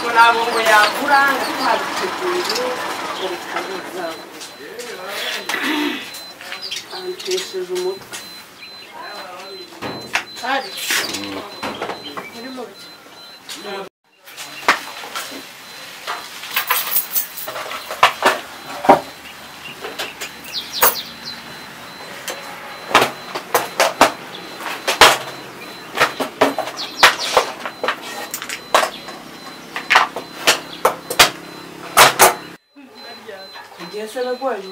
Ngo ntabwo ngo yagura twabiteguye ngo bitabuza. Antesheje umutwe. Ari. Muri mu byo. Kugeza bagwaje.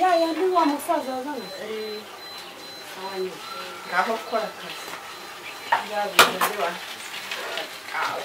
Ya ndi wa musaza wazana. Ayo. Ngaho kora akazi. Yabize wa. Kawe.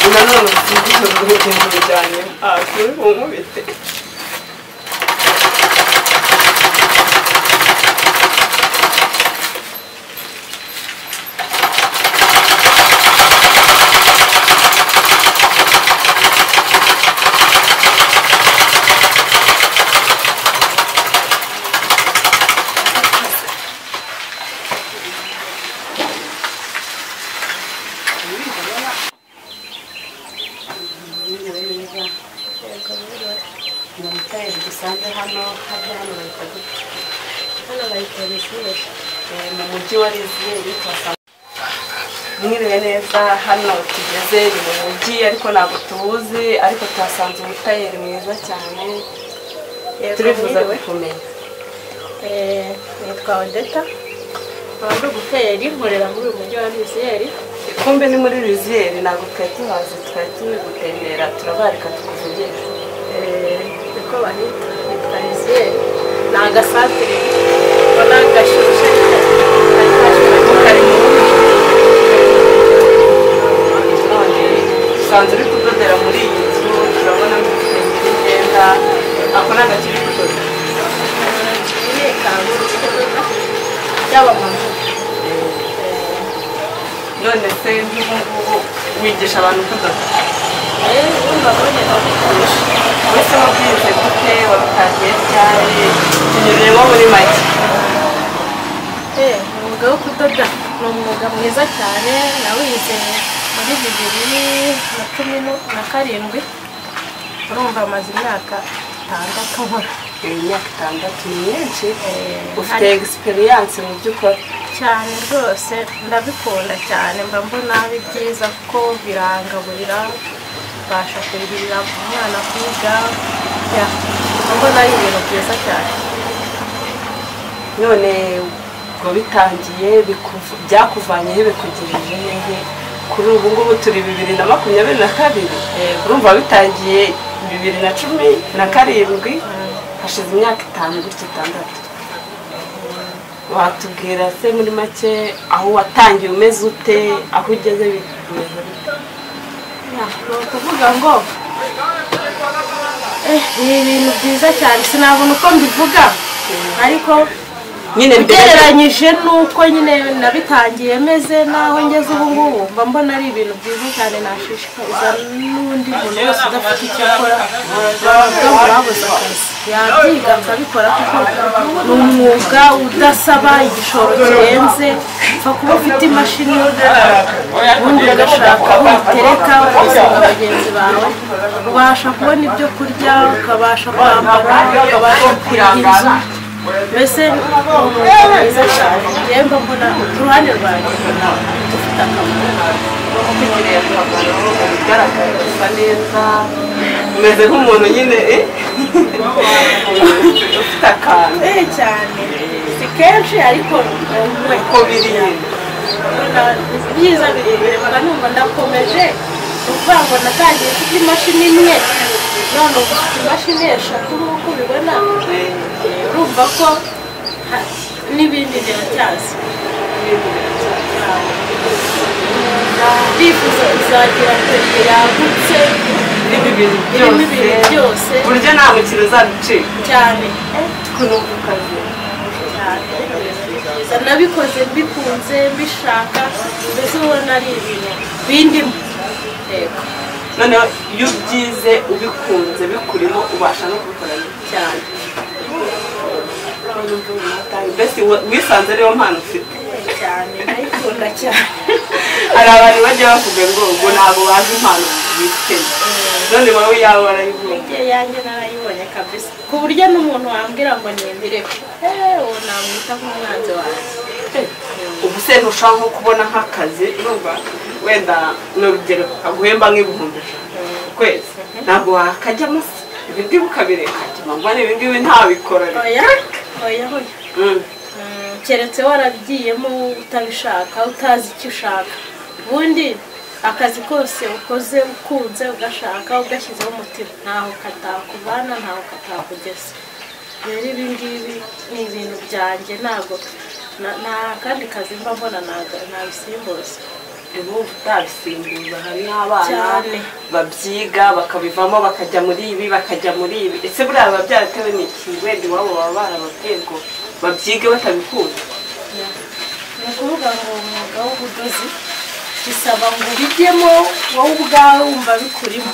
Nanone urugendo cyane hasi umubite. Dusanze hano hajya hano bahita gute? Hano bahita Riziyeri. Mu mujyi wa Riziyeri tuhasanga. Mwiriwe neza, hano tugeze ni mu mujyi ariko ntabwo tuwuzi, ariko tuhasanze umutayeri mwiza cyane. Turifuza kumenya. Nitwa Odeta. Nkaba ndi umutayeri nkorera muri uyu mujyi wa Riziyeri. Kumbe ni muri Riziyeri ntabwo twari tuhazi, twari turi gutembera turabarika tukuvugisha. Niko bahita, nitwa Riziyeri. Ni agasantere ubona gashyushye kari mu none usanze uri kudodera muri iyi nzu, turabonamo ibitenge n'imyenda, ako ni agakiri kudoda. Ni ikanzu iri kudoda y'abamama. None se nk'ubu ngubu wigisha abantu kudoda? Urumva bagenda bigisha. Wese wabyize gute, wabitangiye ryari, tunyuriremo muri make. Umwuga wo kudoda ni umwuga mwiza cyane, nawize muri 2017, urumva amaze imyaka 6 nkora. Imyaka 6 ni myinshi, ufite experience mu byo ukora. Cyane rwose ndabikunda cyane, mba mbona ari byiza kuko birangaburira, mbasha kurihirira umwana kwiga, mbona ari ibintu byiza cyane. None ubwo bitangiye byakuvanye he, bikugejeje hehe? Kuri ubu ngubu turi 2022, urumva bitangiye 2017, hashize imyaka 5 gutyo 6. Watubwira se muri make aho watangiye umeze ute, aho ugeze bimeze bite? Ni ukuvuga ngo ni ibintu byiza cyane, sinabona uko mbivuga, ariko nyine ugereranyije n'uko nyine nabitangiye meze n'aho ngeze ubu ngubu, mba mbona ari ibintu byiza cyane, nashishikariza n'undi muntu wese udafite icyo akora, bavuga ngo babuze akazi, yabyiga akabikora kuko ni umwuga udasaba igishoro kirenze, upfa kuba ufite imashini ubundi ugashaka aho uyitereka, ugasanga bagenzi bawe, ubasha kubona ibyo kurya, ukabasha kwambara, ukabasha kuriha inzu. Mbese ni umwuga mwiza cyane, njyewe mba mbona ku ruhande rwanjye mbona ufite akamaro. Ukugiriye akamaro, ugaragara usa neza, umeze nk'umuntu nyine ufite akantu. Cyane, si kenshi ariko uko biri nyine ibyiza biri imbere. Mba numva ndakomeje, ni ukuvuga ngo natangiye mfite imashini imwe, none ubu mfite imashini 3 nk'uko ubibona. Urumva ko n'ibindi biracyaza. Ndifuza kuzagira atelier yagutse irimo ibintu irimo ibintu byose, ku buryo nta mukino uzaducika cyane. Kunuka kazi cyane. Nabikoze mbikunze, mbishaka, mbese ubona ari ibintu bindimo. Yego. Noneho iyo ubyize ubikunze bikurimo, ubasha no kubikora neza cyane. Mbese wisanze ariyo mpano ufite? Cyane, ndayikunda cyane. Hari abantu bajya bavuga ngo ngo ntabwo bazi impano bifitemo, none wowe yawe warayibonye? Igihe yanjye narayibonye kabisa, ku buryo n'umuntu wambwira ngo nimbireke, uwo namwita nk'umwanzi wanjye. Ubu se ntushobora nko kubona nk'akazi, urumva wenda ni urugero aguhemba nk'100,000 ku kwezi, ntabwo wakajyamo se ibi ngibi ukabireka, mbona ibi ngibi ntabikora? Oya oya oya, keretse warabigiyemo utabishaka, utazi icyo ushaka. Ubundi akazi kose ukoze ukunze, ugashaka, ugashyizeho umutima, ntaho katakuvana, ntaho katakugeza. Rero ibi ngibi ni ibintu byanjye, ntabwo nta kandi kazi mba mbona nabisimbuza. Ubu utabisimbuza, hari n'abana Cyane. babyiga bakabivamo, bakajya muri ibi, bakajya muri ibi. Ese buriya biba byaratewe n'iki? Wenda iwabo baba barababwiye ngo babyige batabikunda? Ni ukuvuga ngo umwuga w'ubudozi bisaba ngo ubijyemo wowe ubwawe wumva bikurimo,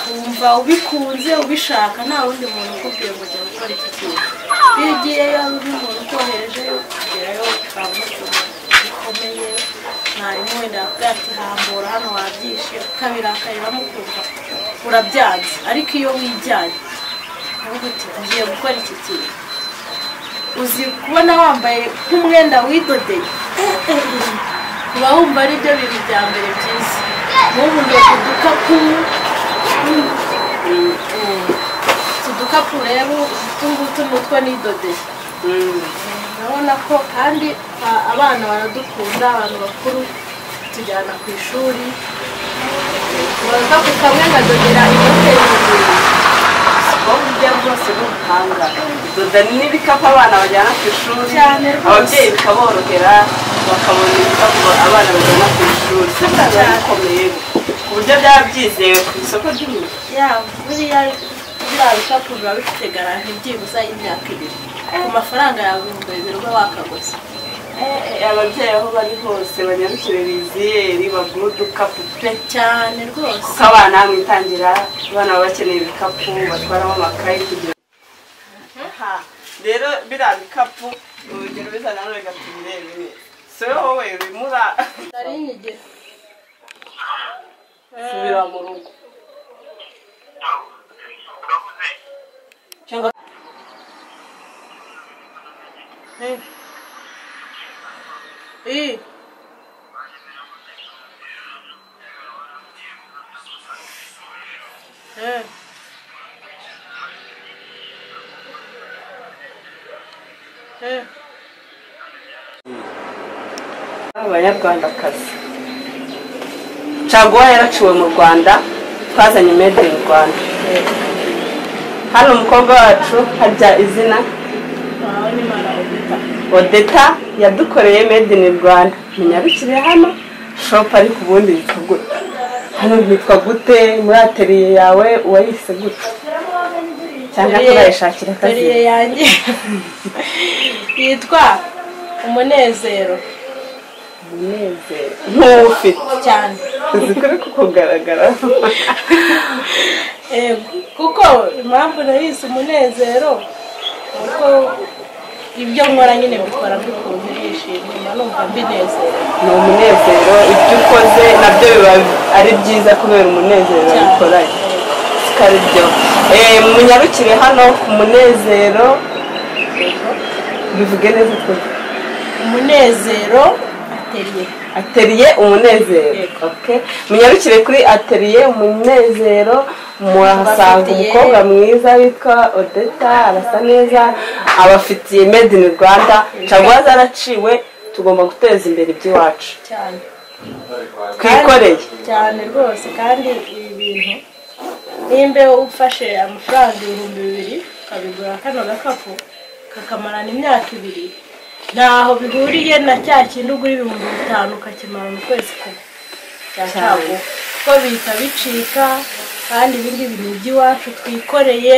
wumva ubikunze, ubishaka, nta wundi muntu ukubwiye ngo ujya gukora iki kintu. Iyo ugiyeyo hari undi muntu ukoherejeyo, kugerayo ukabona ukuntu bikomeye. Mwarimu wenda yakubwira ati hambura hano wabyishe, ukabirakariramo ukumva urabyanze. Ariko iyo wijyanye ukavuga uti ngiye gukora iki kintu, uzi kubona wambaye nk'umwenda widodeye, uba wumva ari byo bintu bya mbere byiza. Nk'ubu ndoda udukapu, utu dukapu rero utu ngutu ni utwo nidodeye. Urabona ko kandi abana baradukunda, abantu bakuru tujyana ku ishuri. Agakapu kamwe nkadodera inote 2000. Burya bwose n'ubuhanga, doda n'ibikapu abana bajyana ku ishuri. Cyane rwose. Ababyeyi bikaborohera, bakabona ibikapu abana bajyana ku ishuri. Se biba bikomeye ku buryo byaba byizewe ku isoko ry'umurimo? Ya, buriya biriya bikapu biba bifite garanti byibuze y'imyaka 2 ku mafaranga yawe 2000 uba wakaguze. Ababyeyi aho bari hose banyarukire Liziyeri bagure udukapu pe. Cyane rwose. Kuko abana mu itangira, abana baba bakeneye ibikapu batwaramo amakayi kugira. Rero biriya bikapu, urugero bizana hano, reka tubirebe neza. So wowe urimo ura Nari nyigira. Subira mu rugo cyangwa Abanyarwandakazi, caguwa yaraciwe mu Rwanda, twazanye made in Rwanda. Hano umukobwa wacu, harya izina? Wawe ni Mara Odeta. Odeta yadukoreye made in Rwanda. Munyarukire hano shop. Ariko ubundi yitwa gute hano? Hitwa gute muri atelier yawe? Uwayise gute, cyangwa turayishakira akazi? Atelier yanjye yitwa Umunezero. Umunezero nk'uwufite. Cyane. Uzi kuri kukugaragara. Yego, kuko impamvu nayise Umunezero ni uko ibyo nkora nyine mbikora mbikunze, nishimye, mba numva mbinezerewe. Ni umunezero, ibyo ukoze nabyo biba ari byiza kubera umunezero wabikoranye, siko ari byo? Munyarukire hano ku Munezero. Bivuge neza twe. Umunezero Atelier. Atelier Umunezero. Okay. Munyarukire kuri Atelier Umunezero, murahasanga umukobwa mwiza witwa Odeta, arasa neza, abafitiye made in Rwanda, caguwa zaraciwe, tugomba guteza imbere iby'iwacu. Cyane. Twikoreye. Cyane rwose, kandi ibi bintu nimba ufashe amafaranga 2000 ukabigura kano gakapu kakamarana imyaka 2, ntaho bihuriye na cya kindi ugura 5000 ukakimarana ukwezi kumwe cya caguwa, kuko bihita bicika. Kandi ibi ngibi ni iby'iwacu twikoreye,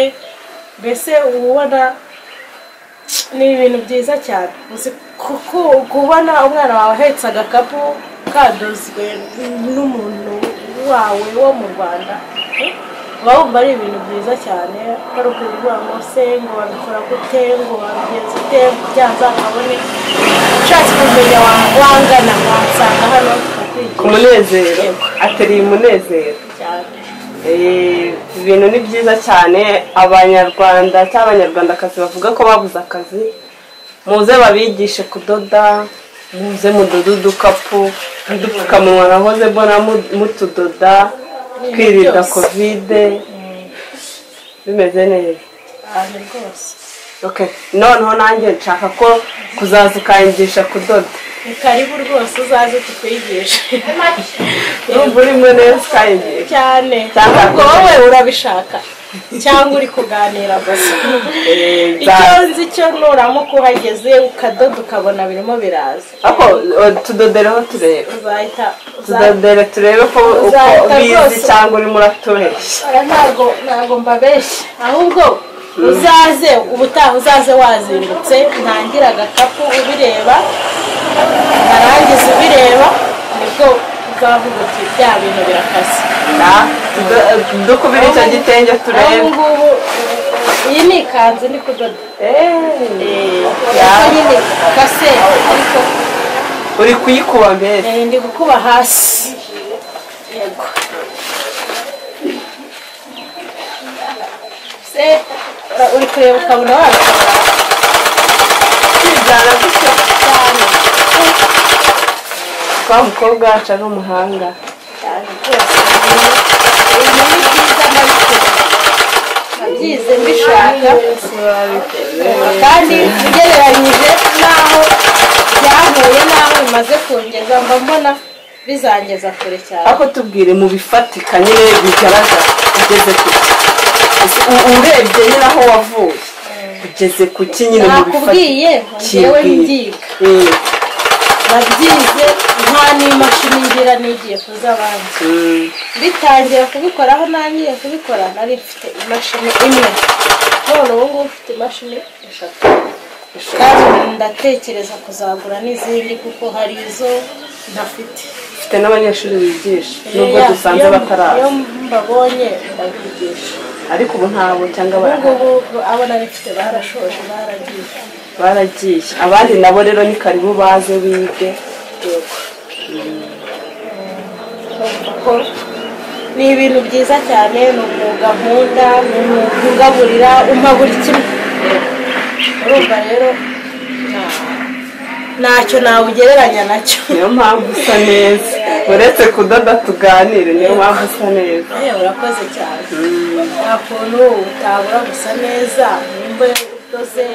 mbese ubona ni ibintu byiza cyane. Uzi kubona umwana wawe ahetse agakapu kadozwe n'umuntu wawe wo mu Rwanda, uba wumva ari ibintu byiza cyane. Ari ukuvuga ngo se ngo babikora gute, ngo babigenza ute, kugira ngo nzakabone. Ushatse kumenya wangana wansanga hano tukakwigisha. Ku Munezero, Atelier Umunezero. Cyane. Ibintu ni byiza cyane. Abanyarwanda cyangwa abanyarwandakazi bavuga ko babuze akazi, muze babigishe kudoda, muze mudode udukapu n'udupfukamunwa nahoze mbona mutudoda, kwirinda kovide, bimeze neza cyane rwose. Okay, noneho nanjye nshaka ko kuzaza ukanyigisha kudoda. Ni karibu rwose, uzaze tukwigishe. Urumva urimo neza ukanyigisha cyane. Ahubwo wowe urabishaka cyangwa uri kuganira gusa? Icyo nzi cyo nuramuka uhageze ukadoda ukabona birimo biraza. Ariko tudodereho turebe, tudodere turebe ko uko ubizi cyangwa urimo uratubeshya. Ntabwo mbabeshya, ahubwo uzaze ubutaha, uzaze wazindutse, ntangira agakapu ubireba, narangiza ubireba, nibwo uzavuga uti bya bintu birakase. Dukubira icyo gitenge turebe. Ubu ngubu iyi ni ikanzu ndi kudoda. Nyine kase, ariko uri kuyikuba mbese? Ndi gukuba hasi. Yego. Se uri kureba ukabona wabikora. Kwigana gutya cyane. Kwa mukobwa wacu ari umuhanga. Cyane rwose. Ibintu ni byiza ndabikunda. Nabyize mbishaka. Kandi ugereranyije n'aho byahuye n'aho bimaze kungeza, mba mbona bizangeza kure cyane. Ariko tubwire mu bifatika nyine bigaragara ugeze kure. Urebye nyine aho wavuye ugeze kuki nyine mu bifatika? Nakubwiye njyewe mbyiga. Nabyize nta n'imashini ngira, nigiye kuz'abandi. Bitangira kubikoraho nangiye kubikora nari mfite imashini imwe, none ubu ngubu mfite imashini 3, kandi ndatekereza kuzagura n'izindi kuko hari izo ntafite. Ufite n'abanyeshuri bigisha nubwo dusanze bataraza? Iyo mbabonye ndabigisha, ariko ubu ntabo cyangwa ubu abo nari mfite barashoje, baragiye. Baragiye. Abandi nabo rero ni karibu baze bige. Ni ibintu byiza cyane, ni umwuga nkunda, ni umwuga ungaburira, umpa buri kimwe. Urumva rero ntacyo nawugereranya nacyo. Niyo mpamvu usa neza, uretse kudoda tuganire, niyo mpamvu usa neza. Urakoze cyane. Nta kuntu utabura gusa neza nimba udoze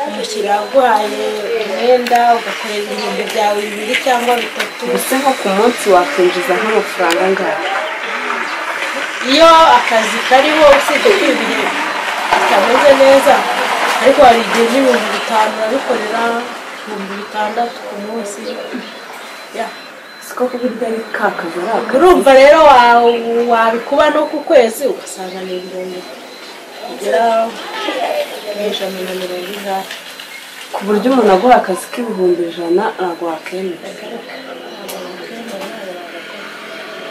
umukiriya aguhaye umwenda ugakorera ibihumbi byawe 2 cyangwa 3. Gusa nko ku munsi wakwinjiza nk'amafaranga angahe? Iyo akazi kariho, usibye ko ibihe bitameze neza, ariko hari igihe n'5000 urabikorera, 6000 ku munsi. Siko kubirya ari ka kazi ari akazi. Urumva rero wabikuba no ku kwezi ugasanga ni ibihumbi bigera mu 140. Ku buryo umuntu aguha akazi k'100,000 ntabwo wakemera.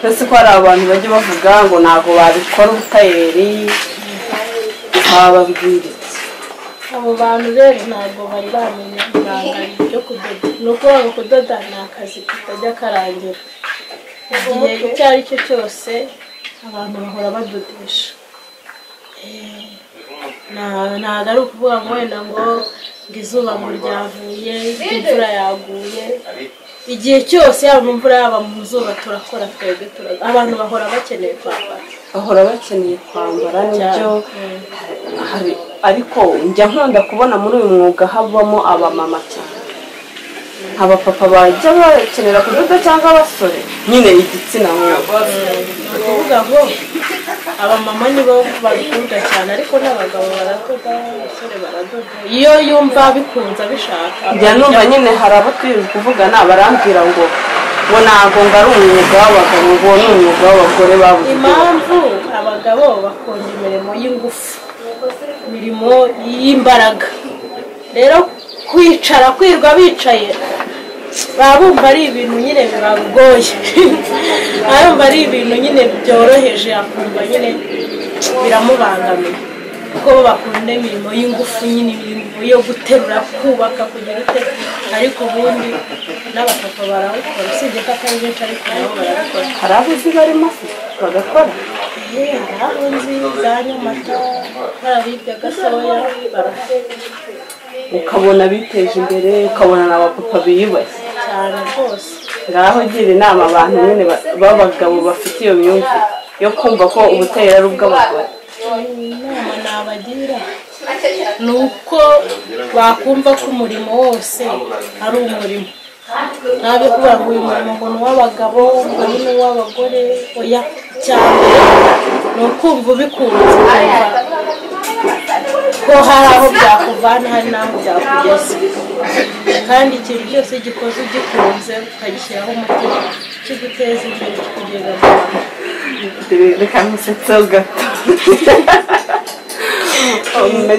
Ese ko hari abantu bajya bavuga ngo ntabwo babikora ubutayeri, bababwira iki? Abo bantu rero ntabwo bari bamenya ibanga ryo kudoda. Ni ukuvuga ngo kudoda ni akazi katajya karangira. Igihe icyo ari cyo cyose abantu bahora badodesha. Ntabwo ari ukuvuga ngo wenda ngo Ngo izuba ngo ryavuye, imvura yaguye, igihe cyose yaba mu mvura yaba mu zuba turakora twebwe. Abantu bahora bakeneye kwambara. Bahora bakeneye kwambara, nibyo. Ariko njya nkunda kubona muri uyu mwuga habamo abamama cyane, abapapa bajya bakenera kudoda cyangwa abasore nyine igitsina gore. Ni ukuvuga ngo abamama nibo babikunda cyane, ariko n'abagabo baradoda, abasore baradoda iyo yumva bikunze abishaka. Njya numva nyine hari abo twirirwa kuvugana barambwira ngo ntabwo ngo ari umwuga w'abagabo, ngo ni umwuga w'abagore babuze. Impamvu abagabo bakunda imirimo y'ingufu, imirimo y'imbaraga, rero kwicara kwirwa bicaye baba bumva ari ibintu nyine bibagoye, baba ari ibintu nyine byoroheje, akumva nyine biramubangamiye, kuko bo bakunda imirimo y'ingufu nyine, imirimo yo guterura, kubaka, kugira ute. Ariko ubundi n'abapapa barawukora, usibye ko atari benshi, ariko nabo barabikora. Hari abo uzi barimo bagakora? Hari abo nzi za Nyamata barabibye gasoya barakora. Ukabona biteje imbere, ukabona n'abapapa biyubashye cyane rwose. Ngaho gira inama abantu nyine b'abagabo bafite iyo myumvire yo kumva ko ubutayeri ari ubw'abagore. Inama nabagira ni uko bakumva ko umurimo wose ari umurimo, ntabe kuvuga ngo uyu murimo ngo ni uw'abagabo, ngo uyu ni uw'abagore, oya. Icya mbere ni ukumva ubikunze, ukumva ko hari aho byakuvana, hari n'aho byakugeza, kandi ikintu cyose gikoze ugikunze ukagishyiraho umutima kiguteza imbere, kikugeza mu bantu. Reka nkusetseho gato,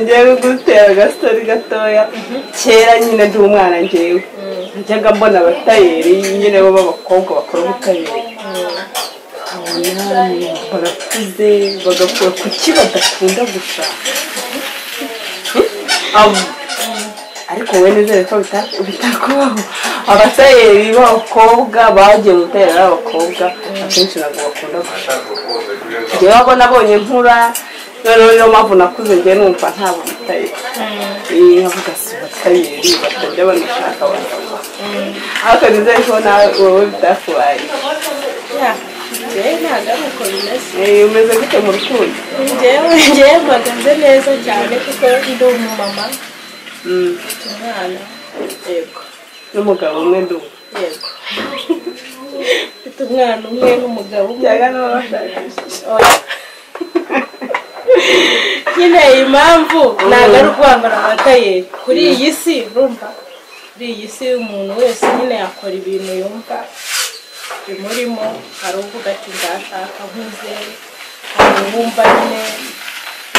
ngewe gutera agastori gatoya. Kera nyine ndi umwana, ngewe najyaga mbona abatayeri nyine bo b'abakobwa bakora ubutayeri, barakuze bagakora, kuki badakunda gushaka? Ariko wowe nizere ko bitakubaho. Abatayeri b'abakobwa bagiye mu butayeri ari abakobwa akenshi ntabwo bakunda gushaka. Njyewe abo nabonye nkura, noneho niyo mpamvu nakuze njye numva ntabwo butayeri, nkavuga si abatayeri batajya banashaka abagabo. Ariko nizere ko nawe wowe bitakubaye. Njyewe ntabwo ari uko bimeze. Umeze gute mu rukundo? Njyewe mpagaze neza cyane kuko ndi umumama, mfite umwana. Yego. N'umugabo umwe ndumva. Yego, mfite umwana umwe n'umugabo umwe. Cyangwa n'abashakishije? Nyine impamvu ntabwo ari ukwambara amatayeri kuri iyi si, urumva kuri iyi si umuntu wese nyine yakora ibintu yumva bimurimo. Hari uvuga ati ndashaka nkuze, hari uwumva nyine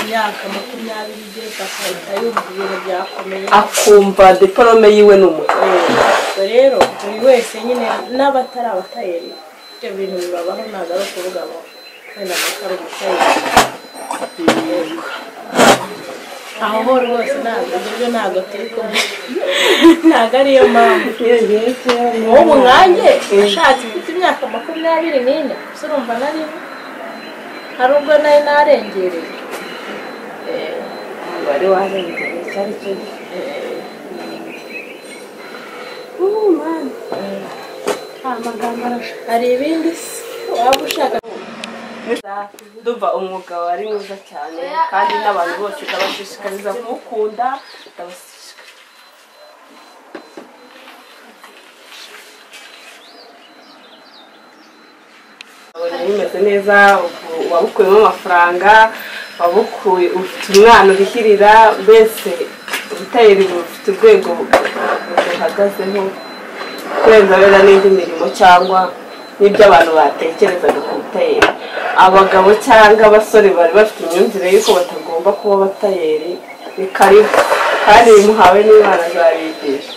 imyaka 20 igeze akahita yumva ibintu byakomeye, akumva diporome yiwe ni umugabo. Ubwo rero buri wese nyine n'abatari abatayeri ibyo bintu bibabaho, ntabwo ari ukuvuga ngo wenda nuko ari umutayeri. Aho ho rwose ntabwo ibyo ntabwo turi kumwe, ntabwo ariyo mpamvu. Ubu nkanjye ashatse mfite imyaka 24, gusa urumva nari hari ubwo nari narengereye. Wari warengereye cyari cyo gihe. Hari ibindi waba ushaka? Ndumva umwuga wari mwiza cyane, kandi n'abantu bose ndabashishikariza kuwukunda. Bimeze neza, wabukuyemo amafaranga, wabukuye ufite umwana urihirira, mbese ubutayeri bufite urwego buhagazeho kurenza wenda n'indi mirimo cyangwa n'ibyo abantu batekerezaga ku butayeri. Abagabo cyangwa abasore bari bafite imyumvire y'uko batagomba kuba abatayeri, ni karibu kandi muhawe n'Imana azabigisha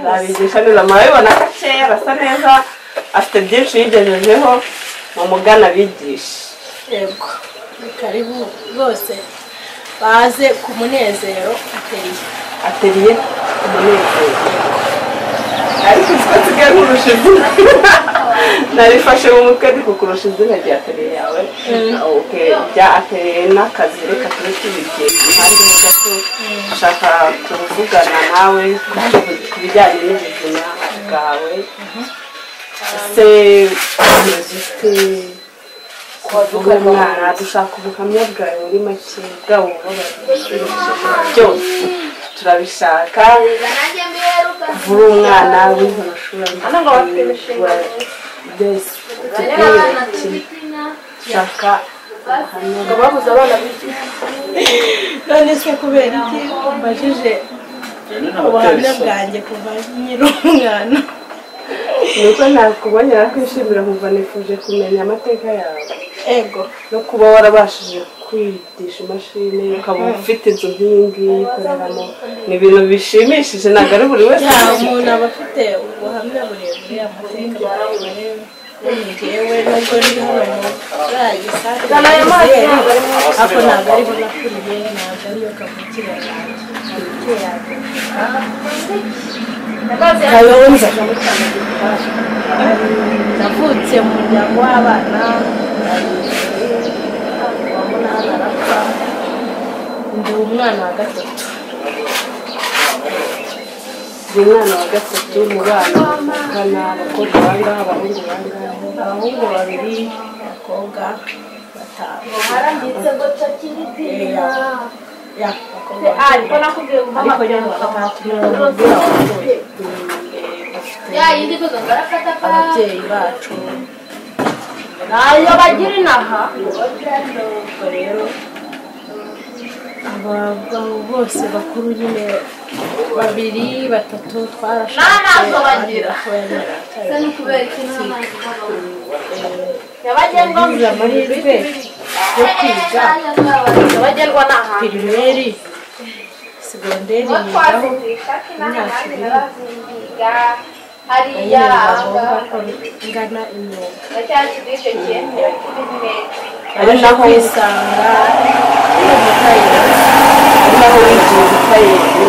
azabigisha neza. Murabibona ko akeye, arasa neza, afite byinshi yigejejeho, mumugana abigisha. Yego, ni karibu rwose, baze ku Munezero Atelier. Atelier Umunezero. Ariko siko nsigaye nkurusha izina. Narifashe mu mutwe ndi kukurusha izina rya atelier yawe. Okay, bya atelier n'akazi reka tube tubigiye impande ho gato. Nshaka kuvugana nawe ku bijyanye n'ubuzima bwawe. Ese umeze ute kuvuga umwana? Dushaka ubuhamya bwawe muri make, bwaba ububabaje byose turabishaka. Kuva uri umwana wize amashuri mbese tubwire iki dushaka ubuhamya. Babuze abana b'iki? None se kubera iki mbajije ubuhamya bwanjye kuva nkiri umwana? Nuko nakubonye nakwishimira nkumva nifuje kumenya amateka yawe. Ego. No kuba warabashije kwigisha imashini ukaba ufite inzu nk'iyi ngiyi ikoreramo, ni ibintu bishimishije, ntabwo ari buri wese. Umuntu aba afite ubuhamya burebure, amateka maremare. Njyewe nubwo ndi hano muri iyi santere, ariko ntabwo ariho nakuriye, ntabwo ariyo kavukire yanjye. Kavukire yanjye Kayonza. Navutse mu muryango w'abana babiri, uwa munani arapfa, ndi umwana wa gatatu. Ndi umwana wa gatatu mu bana bavukana, abakobwa bangahe, abahungu bangahe? Abahungu babiri, abakobwa batanu. Ya, abakobwa batanu. Ariko nyine batatu ni umubwira wapfuye. Dufite ababyeyi bacu Ayo bagira inaha. Ubwo rero abagabo bose bakuru nyine babiri batatu twarashatse, Nta abandi bagira. batoya nyine baracyari Nyabagendwa. Yagize amahirwe yo kwiga Nyabagendwa ni ahantu. primaire, segonderi yigaho imyaka 2, Hariya nyine biba ngombwa ko ngana imyuga. Ari naho kwisanga ndi umutayeri. Ari naho wigiye ubutayeri,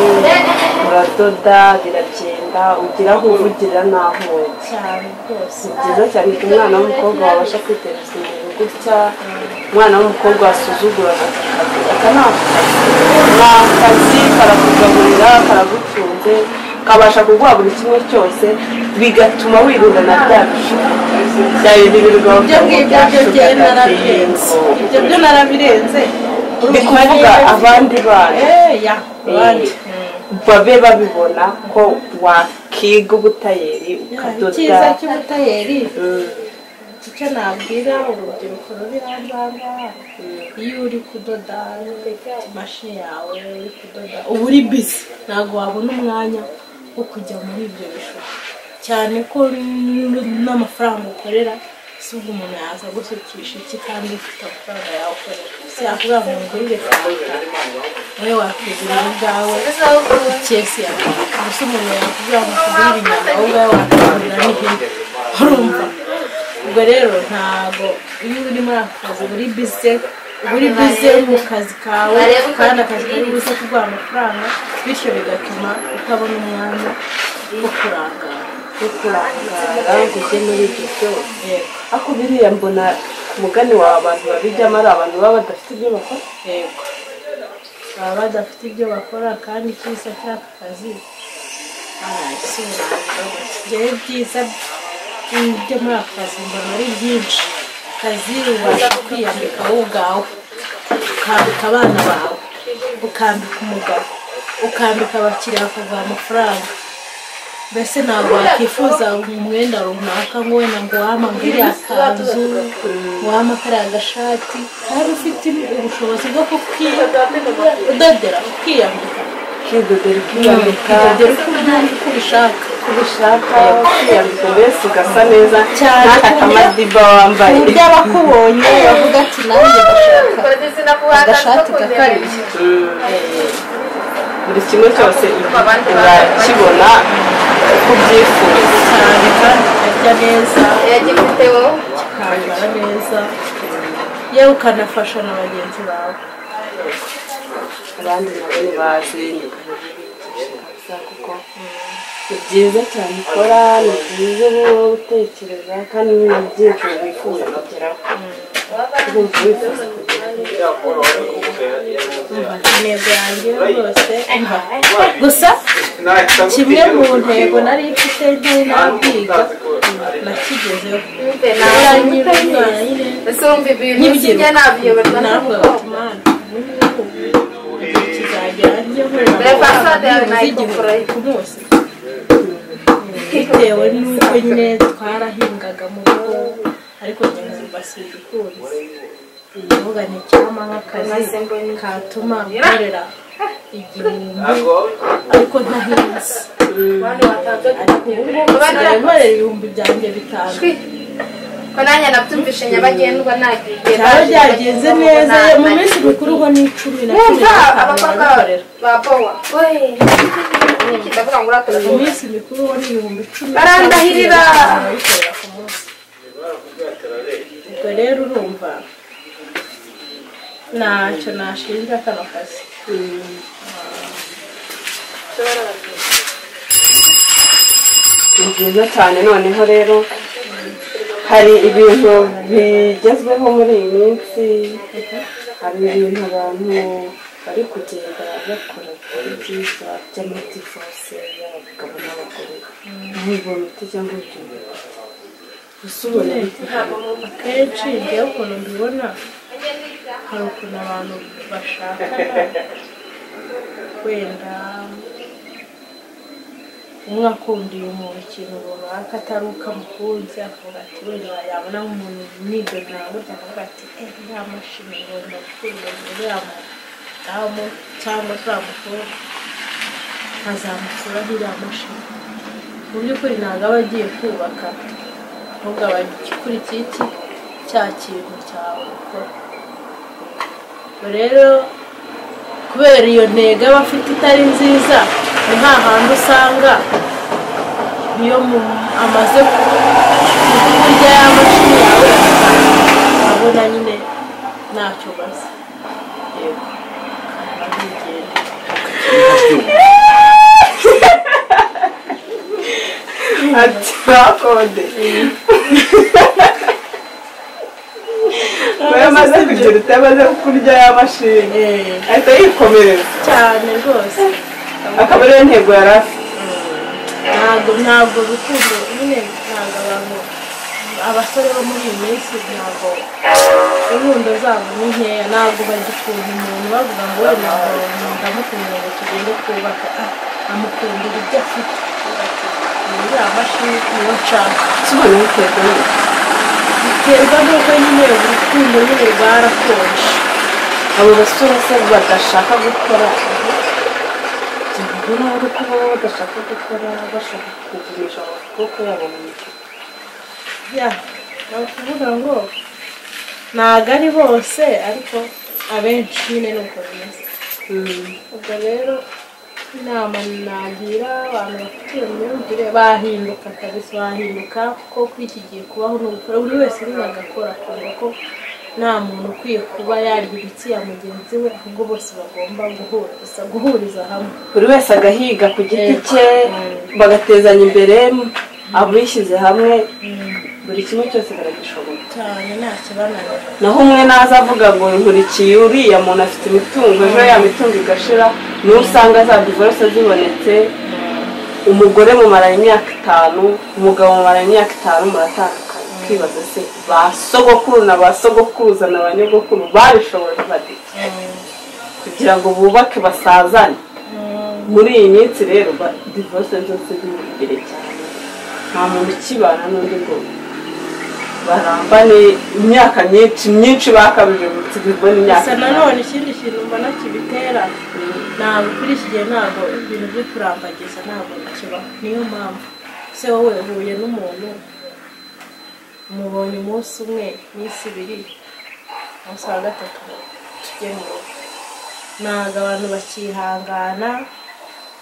uradoda biragenda, ugira aho uvugira n'aho ujya. Cyane rwose. Ni byiza cyane ko umwana w'umukobwa wabasha kwiteza imbere gutya, umwana w'umukobwa wasuzuguraga aka kazi, aka ni akazi, ni akazi karakugaburira, karagutunze, kabasha kuguha buri kimwe cyose, bigatuma wirinda na bya bishuko bya bindi birirwa Ibyo ngibyo byo njyewe narabirenze, ibyo byo narabirenze. Ndi kuvuga abandi bana. Eh, ya abandi. Babe babibona ko wakiga ubutayeri ukadoda. Icyiza cy'ubutayeri, icyo nabwira urubyiruko ruri hanze aha ngaha, iyo uri kudoda imashini yawe, uri kudoda uba uri busy, ntabwo wabona umwanya wo kujya muri ibyo bishuko, cyane ko n'amafaranga ukorera si ubwo umuntu yaza gusukisha iki kandi ufite amafaranga yawe ukorera? Si yakubwira ngo ngurire fanta, wowe wakwigurira ubwawe ikesi ya fanta. Gusa umuntu yakubwira ngo ukugurire inyama, wowe ubwawe wakwigurira n'ihene. Urumva ubwo rero ntabwo iyo uri muri ako kazi uri busy, uri busy mu kazi kawe, kandi akazi kari buze kuguha amafaranga, bityo bigatuma utabona umwanya wo kurangara. Wo kurangara ngo ujye muri ibyo byose. Yego. Ariko biriya mbona ku mugani wawe abantu babijyamo ari abantu baba badafite ibyo bakora. Yego, baba badafite ibyo bakora, kandi icyiza cy'aka kazi njyewe ibyiza byo muri aka kazi mbona ari byinshi. Akazi ubasha kwiyambika wowe ubwawe, ukambika abana bawe, ukambika umugabo, ukambika abakiriya bakaguha amafaranga. Mbese ntabwo wakwifuza umwenda runaka ngo wenda ngo wampa ngo iriya kanzu, wampa kariya gashati, kandi ufite ubushobozi bwo kukidodera ukiyambika. Ukidodera ukiyambika. Ukidodera uko ubyumva, uko ubishaka. Uko ubishaka, ukiyambika mbese ugasa neza. Cyane. N'aka kamadiba wambaye. Ku buryo abakubonye bavuga ati nanjye ndashaka agashati kakariye. Buri kimwe cyose urakibona uko ubyifuza. Cyane, kandi ukarya neza, kikambara neza, yewe ukanafasha na bagenzi bawe. Abandi nabo ntibazi, ni bigishe kabisa kuko Ni byiza cyane ukora, ni byiza uba utekereza kandi ni ibintu byinshi wifuza kugeraho. Urumva wifuza kugeraho. Intego yanjye rwose gusa kimwe mu ntego nari mfite ntari nabwiga nakigezeho. Ku munsi bitewe n'uko nyine twarahingaga mu rugo ariko nkumva simbikunze, ndavuga nti icyampa nk'akazi katuma nkorera igihumbi ariko ntahinze, ariko ubu ngubu nsigaye nkorera ibihumbi byanjye 5. Ko nanjye nabyumvishe nyabagendwa nagiye byaba byagenze neza mu minsi mikuru ho ni 10 na 15 barabikorera. Mu minsi mikuru ho ni ibihumbi 10 barandahirira ku munsi. Ubwo rero urumva ntacyo nashinja kano kazi. Ni byiza cyane. Noneho rero hari ibintu bigezweho muri iyi minsi, hari ibintu abantu bari kugenda bakora byiza by'amadivorce y'abagabo n'abagore, ntibibone ute cyangwa ubyumve gusa ubona akenshi njyewe ukuntu mbibona hari ukuntu abantu bashakana wenda umwe akundiye umuntu ikintu runaka atari uko amukunze, akavuga ati wenda yabona nk'umuntu mwidodora gutya akavuga ati iriya mashini ngomba gukunda uriya mudamu cyangwa uriya mukobwa nkazamukuraho iriya mashini. Mu by'ukuri ntabwo aba agiye kubaka, ahubwo aba akurikiye iki cya kintu cyawe ukora. Rero kubera iyo ntego aba afite itari nziza, ni hahandi usanga iyo amaze kurya ya mashini yawe abona nyine ntacyo bazi. Yego ati bakode amaze kugira utamaze kurya ya mashini ahita yikomereza cyane rwose, akaba ariyo ntego yari afite. Ntabwo urukundo nyine, ntabwo abantu abasore bo muri iyi minsi ntabwo inkundo zabo ni nkeya, ntabwo bagikunda umuntu bavuga ngo wenda ndamukunda ngo tugende twubaka, amukundira ibyo afite, iriya mashini niyo nshaka. Biterwa n'uko nyine urukundo nyine rwarakonje. Abo basore se badashaka gukora, ubona ari uko baba badashaka gukora, bashaka kugumisha amaboko yabo mu mifuka. Ya, ni ukuvuga ngo ntabwo ari bose ariko abenshi nyine ni uko bimeze. Ubwo rero inama nagira abantu bafite iyo myumvire bahinduka kabisa, bahinduka kuko kuri iki gihe kubaho ni ugukora, buri wese nyine agakora akumva ko nta muntu ukwiye kuba yarya imitsi ya mugenzi we, ahubwo bose bagomba guhuriza hamwe, buri wese agahiga ku giti cye, bagatezanya imbere, abishyize hamwe buri kimwe cyose baragishobora cyane, nta kibananira. Naho umwe naza avuga ngo nkurikiye uriya muntu afite imitungo, ejo ya mitungo igashira, niwe usanga za divorce zibonetse. Umugore mumaranye imyaka 5, umugabo mumaranye imyaka 5, muratandukanye. Ukibaza se ba sogokuru na ba sogokuruza na ba nyogokuru babishoboye bate kugira ngo bubake basazane? Muri iyi minsi rero divorce zose ziri imbere cyane, nta muntu ukibana n'undi ngo barambane imyaka myinshi myinshi bakabije kubona imyaka. Gusa nanone ikindi kintu mbona kibitera, ntabwo kuri iki gihe ntabwo ibintu byo kurambagiza ntabwo bikibaho. Niyo mpamvu se wowe uhuye n'umuntu mubonye umunsi umwe, iminsi 2, umunsi wa 3 tujye mu rugo, ntabwo abantu bakihangana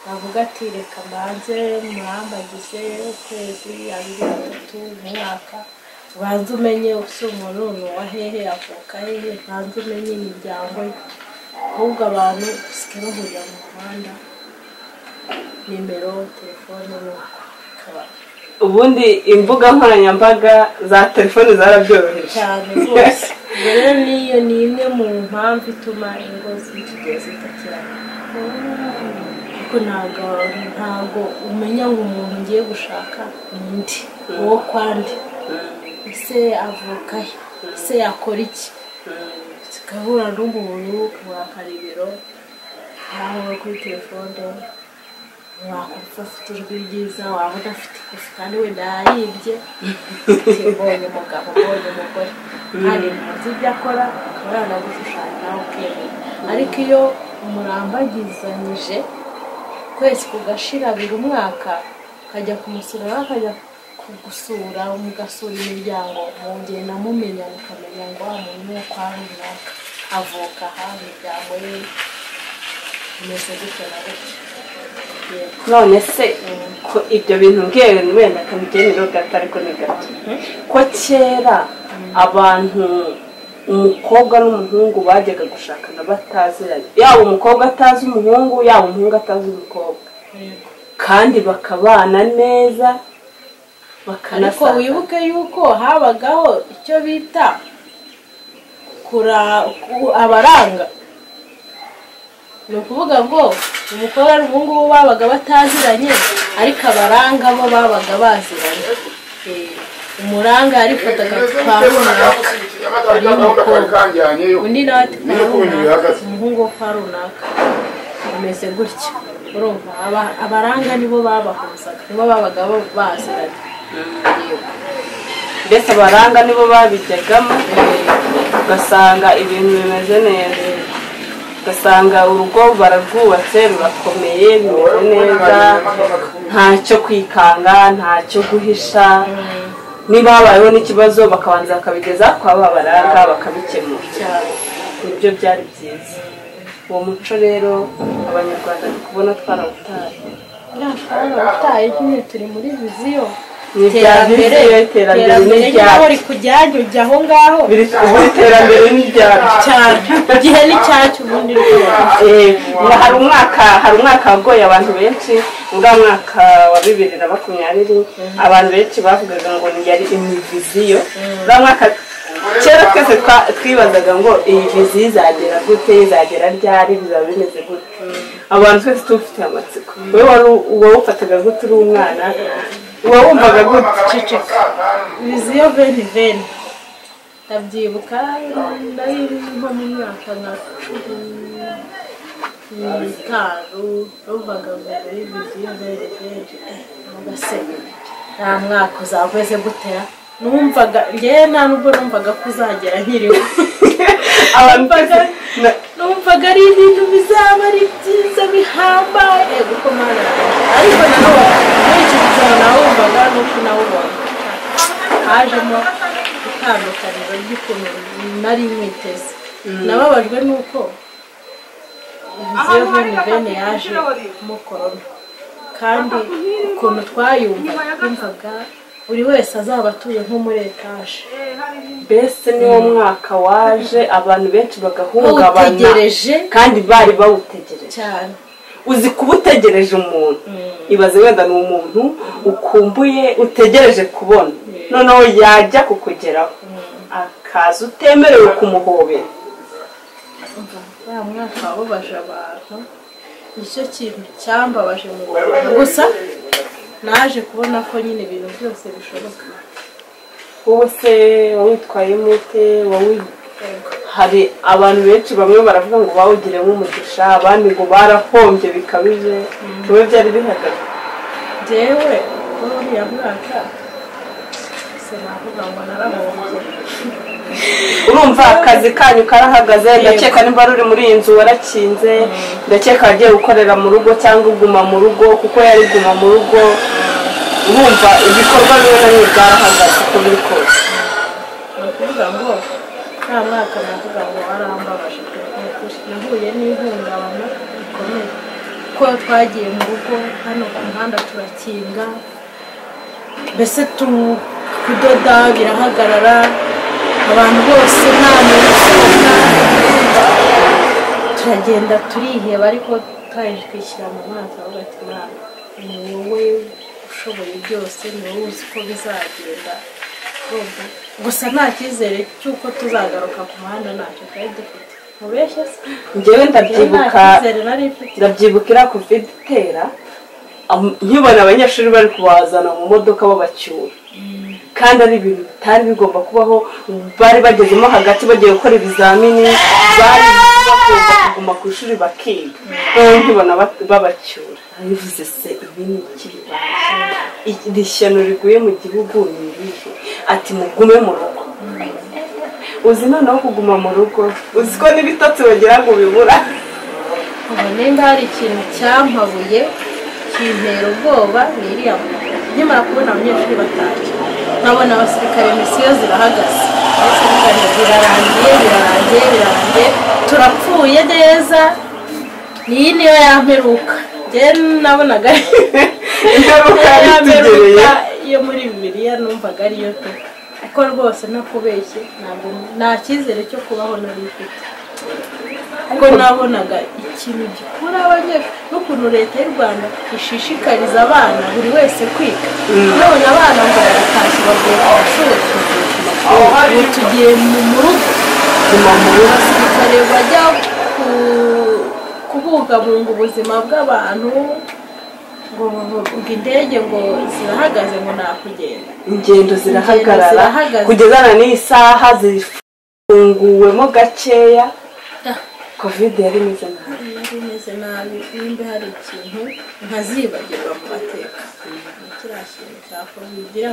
bavuga ati reka mbanze murambagize ukwezi, 2, 3, umwaka, ubanze umenye use umuntu ni uwa hehe, avuka hehe, ubanze umenye imiryango ye. Ahubwo abantu basigaye bahurira mu muhanda Nimero, telefone nuko ikaba. Ubundi imbuga nkoranyambaga za telefone zarabyoroheje cyane rwose. Ubwo rero niyo ni imwe mu mpamvu ituma ingo z'iki gihe zitakirana, kuko ntabwo umenya ngo umuntu ngiye gushaka ni undi uwo kwandi, ese avuka he, ese yakora iki? Tugahura n'umuntu ukamwaka ibiro aho kuri telefone, wakumva afite ijwi ryiza, waba udafite ikofi kandi wenda yayibye, uti mbonye umugabo, mbonye umugore, kandi ntazi ibyo akora, akaba yanagushushanya nawe ukemera. Ariko iyo murambagizanyije kwezi kugashira abiri umwaka, ukajya kumusura nawe akajya kugusura, mugasura imiryango, mugenda mumenya, mukamenya ngo wa muntu wo kwa runaka avuka aha, imiryango ye imeze gutya na gutya. Yego. None se ko ibyo bintu mbwiye wenda kabigenero gato, ariko ni gato, ko kera abantu umukobwa n'umuhungu bajyaga gushakana bataziranye, yaba umukobwa atazi umuhungu, yaba umuhungu atazi umukobwa, Yego. kandi bakabana neza, Ariko bakanasazana. wibuke yuko habagaho icyo bita abaranga. Ni ukuvuga ngo umukobwa n'umuhungu bo babaga bataziranye, ariko abaranga bo babaga baziranye. Umuranga yarifataga kwa runaka ari umukobwa, undi nawe ati kwa runaka umuhungu wo kwa runaka umeze gutya. Urumva abaranga nibo babahuzaga, nibo babaga baziranye. Yego. Mbese abaranga nibo babijyagamo, ugasanga ibintu bimeze neza, ugasanga urugo bararwubatse rurakomeye, bimeze neza, ntacyo kwikanga, ntacyo guhisha. Niba habayeho n'ikibazo bakabanza bakabigeza kwa ba baranga bakabikemura. Cyane. Nibyo byari byiza. Uwo muco rero Abanyarwanda ndi kubona twarawutaye. Twarabutaye nyine, turi muri vision. Ni ibya vision, iterambere Iterambere ni nyine aho iryacu. rikujyanye ujya aho ngaho. Ubu iterambere ni iryacu. Cyane, igihe ni cyacu ubundi rwose. Hari umwaka wagoye abantu benshi, uriya mwaka wa 2020. Abantu benshi bavugaga ngo yari imivision. Uriya mwaka kera twese twibazaga ngo iyi vision izagera gute, izagera ryari, bizaba bimeze gute? Abantu twese tufite amatsiko. Wowe wari wawufataga gute uri umwana? Wawumvaga gute? Ceceka. Vision 2020 ndabyibuka, nari nko mu myaka nka 15, numvaga ngo muri vision 2020 se nta mwaka uzaba umeze gutera. Numvaga njyewe nta nubwo numvaga ko uzagera nkiriho. Abantu twese Numvaga ari ibintu bizaba ari byiza bihambaye. Yego ko Mana yanjye. Ariko nanone muri iki gitabo nawumvaga nuko nawubonye hajemo itandukaniro ry'ukuntu nari nkwiteze. Nababajwe n'uko vision 2020 yaje mo korona, kandi ukuntu twayumva twumvaga buri wese azaba atuye nko muri etaje. Mbese niwo mwaka waje abantu benshi bagahungabana. Bawutegereje. Kandi bari bawutegereje. Cyane. Uzi kuba utegereje umuntu, ibaze wenda ni umuntu ukumbuye, utegereje kubona, noneho yajya kukugeraho akaza utemerewe kumuhobera. Umva, wa mwaka wababaje abantu, nicyo kintu cyambabaje mu buzima. Gusa naje kubona ko nyine ibintu byose bishoboka. Wowe se wawitwayemo ute? Wowe hari abantu benshi, bamwe baravuga ngo bawugiremo umugisha, abandi ngo barahombye bikabije. Wowe byari bihagaze? Njyewe muri uriya mwaka sinavuga ngo narahombye. Urumva akazi kanyu karahagaze, ndakeka nimba ruri muri iyi nzu warakinze, ndakeka wagiye gukorera mu rugo cyangwa uguma mu rugo, kuko yari guma mu rugo. Urumva ibikorwa bimwe na bimwe byarahagaze uko biri kose. Ni ukuvuga ngo nta mwaka navuga ngo warambabaje pe. Ni ukuri nahuye n'ihungabana rikomeye, kuko twagiye mu rugo, hano ku muhanda turakinga, mbese kudoda birahagarara, abantu bose nta muntu usohoka, turagenda turiheba, ariko Twaje twishyira mu mazi avuga ati Mana, ni wowe ushoboye byose, ni wowe uzi ko bizagenda. Gusa nta cyizere cy'uko tuzagaruka ku muhanda, ntacyo twari dufite. Mubeshye se? Njyewe ndabyibuka, ndabyibukira covid itera, nkibona abanyeshuri bari kubazana mu modoka babacyura, kandi ari ibintu bitari bigomba kubaho. Bari bagezemo hagati bagiye gukora ibizamini, bari bagomba kuguma ku ishuri bakiga, nkibona babacyura. Bivuze se ibi ni iki bibaye? Iri shyano riguye mu gihugu ni irihe? Ati mugume mu rugo. Uzi noneho kuguma mu rugo, uzi ko n'ibitotsi bagira ngo bibura. Ubu nimba hari ikintu cyampabuye kintera ubwoba ni iriya nkimara kubona abanyeshuri batashye, nkabona abasirikare misiyo zirahagaze, birarangiye birarangiye birarangiye, turapfuye neza. Iyi niyo yamperuka. Njye nabonaga Imperuka yamperuka yo muri Bibiliya, numvaga ariyo pe, kuko rwose ntakubeshye ntabwo nta cyizere cyo kubaho nari mfite, kuko nabonaga ikintu gikura abanyeshuri n'ukuntu leta y'u Rwanda ishishikariza abana buri wese kwiga. None abana ngo baratashye bavuye ku mashuri, ubu tugiye mu rugo, abasirikare bajya kubungabunga ubuzima bw'abantu, ngo indege ngo zirahagaze ngo nakugenda, ingendo zirahagarara kugeza na n'iyi saha zifunguwemo gakeya. Covid yari imeze nabi, yari imeze nabi. Nimba hari ikintu ntazibagirwa mu mateka, kiriya kintu cya covid iriya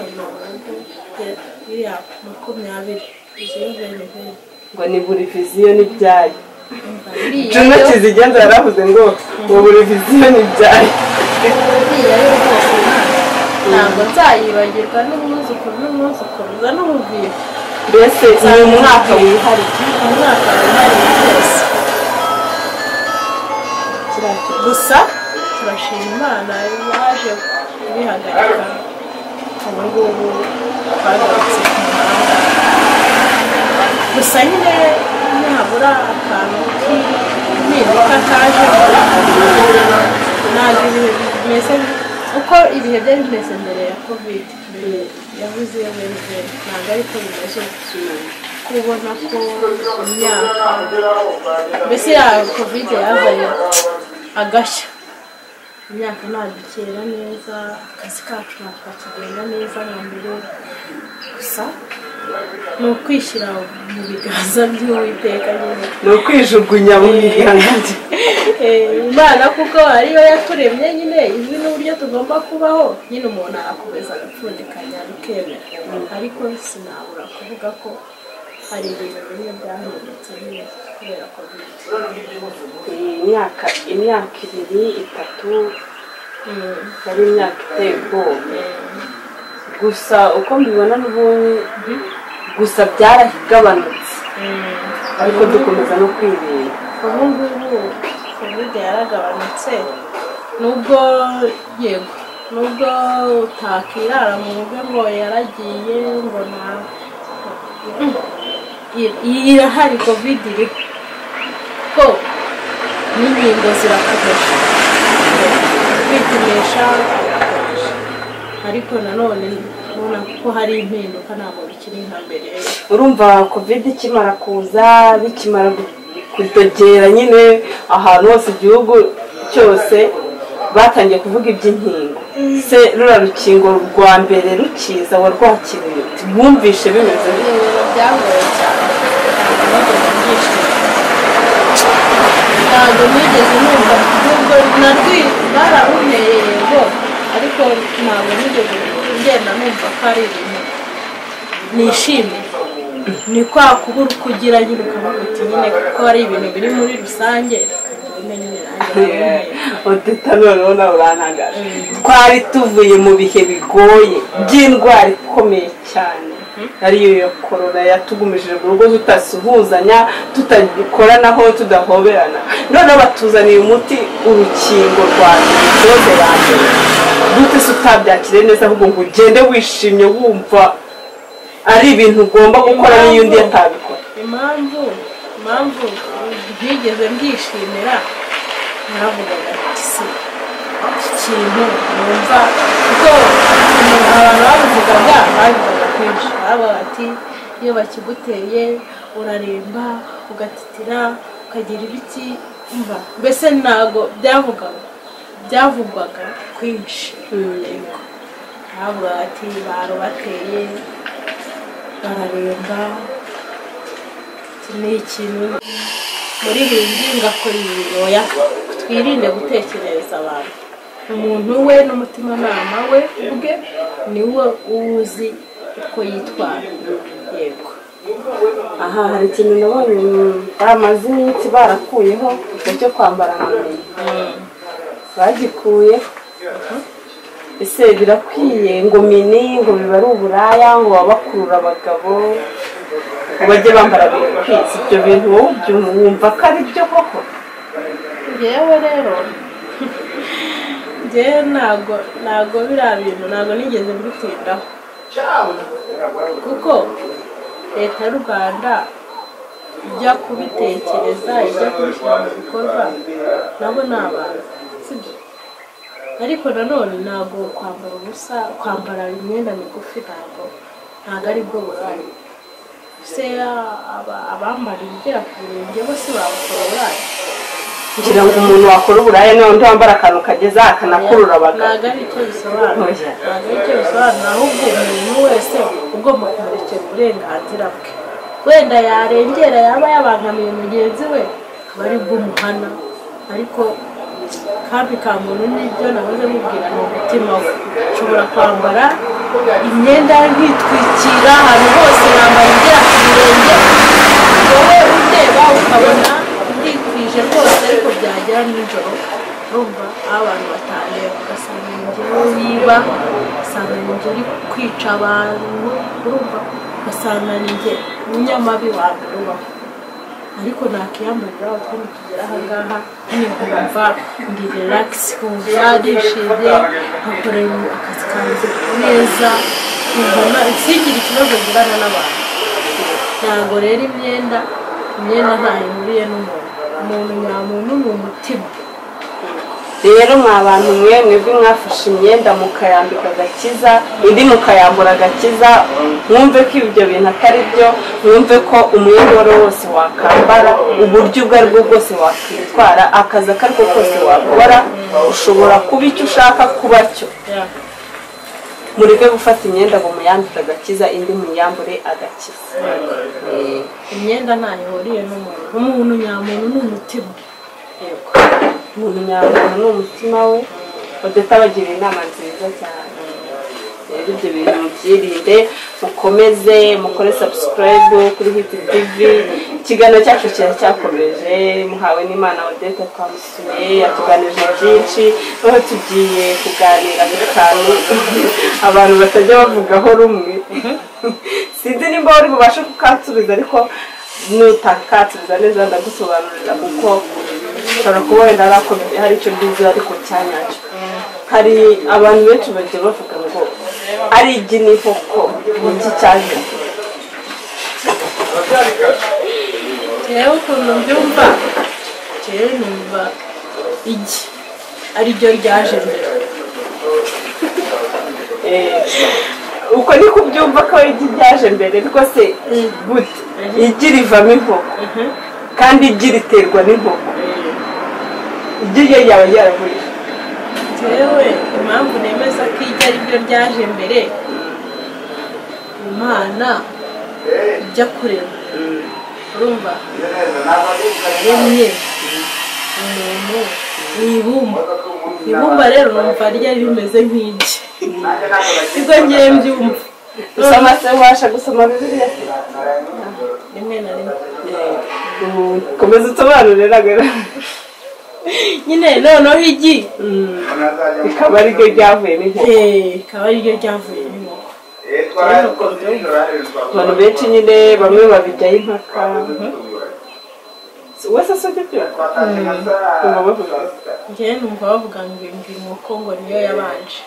iriya 20 ngo ni buri viziyo n'ibyayo. Juno Kizigenza yaravuze ngo buri viziyo n'ibyayo. Ntabwo nzayibagirwa n'umwuzukuru n'umwuzukuruza n'ubuvira. Mbese ni umwaka wihariye, umwaka wihariye rwose. Gusa turashima Imana yaje kubihagarika, ubu ngubu twagarutse ku muhanda. Gusa nyine nihabura akantu k'impinduka kaje, ntabwo ibihe bimeze uko ibihe byari bimeze mbere ya covid, mbere yavuze iyo bemeze, ntabwo ariko bimeze ubu. Kubona ko imyaka mbese ya covid yazanye agashya, imyaka ntabwo ikera neza, akazi kacu ntabwo kakigenda neza nka mbere. Gusa ni ukwishyira mu biganza by'Uwiteka nyine, ni ukwijugunya mu biganza bye Imana, kuko ariyo yaturemye nyine, izi n'uburyo tugomba kubaho nyine. Umuntu arakomeza agapfundikanya bikemera, ariko sinabura kuvuga ko hari ibintu bimwe byahindutse nyine kubera covid. Imyaka 2 3 yari imyaka iteye ubwoba. Gusa uko mbibona n'ubundi gusa byaragabanutse, ariko dukomeza no kwirinda. Ubu ngubu covid yaragabanutse, nubwo yego nubwo utakirara mu rugo ngo yaragiye ngo na irahari, covid iriho ko n'inkingo zirakomeje, kwipimisha birakomeje, ariko nanone ubona ko hari impinduka, ntabwo bikiri nka mbere. Urumva covid ikimara kuza, bikimara kudogera nyine ahantu hose igihugu cyose, batangiye kuvuga iby'inkingo. Se rura rukingo rwa mbere rukiza warwakiriye, mwumvishe bimeze bite? Byangoye cyane, ntabwo nigeze numva, nubwo narwi bararunteye yego, ariko ntabwo nigeze ngenda numva ko ari ibintu nishimiye. Ni kwa kubura kugira nyine ukavuga uti nyine kuko ari ibintu biri muri rusange. Odeta noneho nawe urantangaje. Twari tuvuye mu bihe bigoye by'indwara ikomeye cyane, ariyo ya korona yatugumishije mu rugo, tutasuhuzanya, tutakoranaho, tudahoberana. Noneho batuzaniye umuti, urukingo rwa doze ya mbere. Gute se utabyakiriye neza, ahubwo ngo ugende wishimye wumva ari ibintu ugomba gukora n'iyo undi atabikora? Impamvu ntigeze mbyishimira Naravugaga ati se iki kintu numva kuko abantu babivugaga babivugaga kenshi, baba bati iyo bakiguteye uraremba ugatitira ukagira ibiki, umva mbese ntago byavugwaga kwinshi. Yego, bavuga ati barubateye bararemba, iki ni ikintu muririmbyi ngakora ibi. Oya, twirinde gutekereza abantu. Umuntu we n'umutimanama we ubwe niwe uzi uko yitwara. Yego. Aha hari ikintu nabonye bamaze iminsi barakuyeho cyo kwambara amamini, bagikuye. Ese birakwiye ngo mini ngo biba ari uburaya ngo babakurura abagabo ngo bajye bambara bikwiza? Ibyo bintu wowe wumva ko ari byo koko? Njyewe rero njyewe ntago biriya bintu ntago nigeze mbitindaho, kuko leta y'u Rwanda ijya kubitekereza, ijya kubishyira mu bikorwa, nabo ni abantu, sibyo? Ariko nanone ntabwo kwambara ubusa, kwambara imyenda migufi ntabwo ari bwo buraya. Se abambara ibigera ku birenge bose babakora uburaya? Kugira ngo umuntu wakora uburaya ni undi wambara akantu kageza akanakurura abagabo. Ntabwo ari icyo bisobanura, ntabwo ari icyo bisobanura. Ahubwo umuntu wese ugomba kumurekera uburenganzira bwe, wenda yarengera yaba yabangamiye mugenzi we akaba ari bwo umuhana. Ariko kambi ka muntu nibyo nahoze mubwira, ni umutima we. Nshobora kwambara imyenda nkitwikira ahantu hose, nambara igera ku birenge, wowe undeba ukabona ndikwije rwose, ariko byagera nijoro urumva aho abantu batangiye ugasanga ni njyewe wiba, ugasanga ni njye uri kwica abantu, urumva ugasanga ni njye umunyamabi wa mbere ubaho. Ariko nakiyambarira utwenda tugera aha ngaha nyine nkumva ndi relax, nkumva nishimye, nkakorera akazi kanjye neza, nkumva singire ikibazo ngirana n'abantu. Ntabwo rero imyenda ntayo ihuriye n'umuntu, umuntu nyamuntu ni umutima. Rero mwa bantu mwe mwebwe mwafashe imyenda mukayambika agakiza, indi mukayambura agakiza, mwumve ko ibyo bintu atari byo, mwumve ko umwenda uwo ari wo wose wakambara, uburyo ubwo ari bwo bwose wakwitwara, akazi ako ari ko kose wakora, ushobora kuba icyo ushaka kuba cyo. Mureke gufata imyenda ngo muyambike agakiza, indi muyambure agakiza. Imyenda ntayo ihuriye n'umuntu, umuntu nyamuntu ni umutima. Yego, umuntu nyamuntu ni umutima we. Odeta abagira inama nziza cyane. Rero ibyo bintu mubyirinde, mukomeze mukore subscribe kuri Hit TV. Ikiganiro cyacu kiracyakomeje, muhawe n'Imana Odeta twamusuye, yatuganirije byinshi. Noneho tugiye kuganira ku kantu abantu batajya bavugaho rumwe. Sinzi nimba wari bubashe kukansubiza, ariko nutakatsubiza neza ndagusobanurira, kuko ushobora kuba wenda hari icyo mbizi ariko cyanyacyo. Hari abantu benshi bajya bavuga ngo ari igi n'inkoko, iki cyaje? Jewe ukuntu mbyumva, jewe numva igi ari ryo ryaje mbere. Uko ni kubyumva ko igi ryaje mbere, ariko se gute igi rivamo inkoko kandi igi riterwa n'inkoko? Igi ryo ryaba ryaravuye? Jewe impamvu nemeza ko igi ari ryo ryaje mbere, Imana ijya kurema, urumva yaremye umuntu mu ibumba. Ibumba rero numva ryari rimeze nk'igi, nibwo ngiye mbyumva. Usoma se, ubasha gusoma Bibiliya? Rimwe na rimwe. Komeza usobanure ntabwo nyine. Noneho igi rikaba ari ryo ryavuyemo inkoko. Rikaba ari ryo ryavuyemo inkoko. Abantu benshi nyine bamwe babijyaho impaka. Wese asojya byumva? Numva bavuga. Njyewe numva bavuga ngo inkoko ngo niyo yabanje.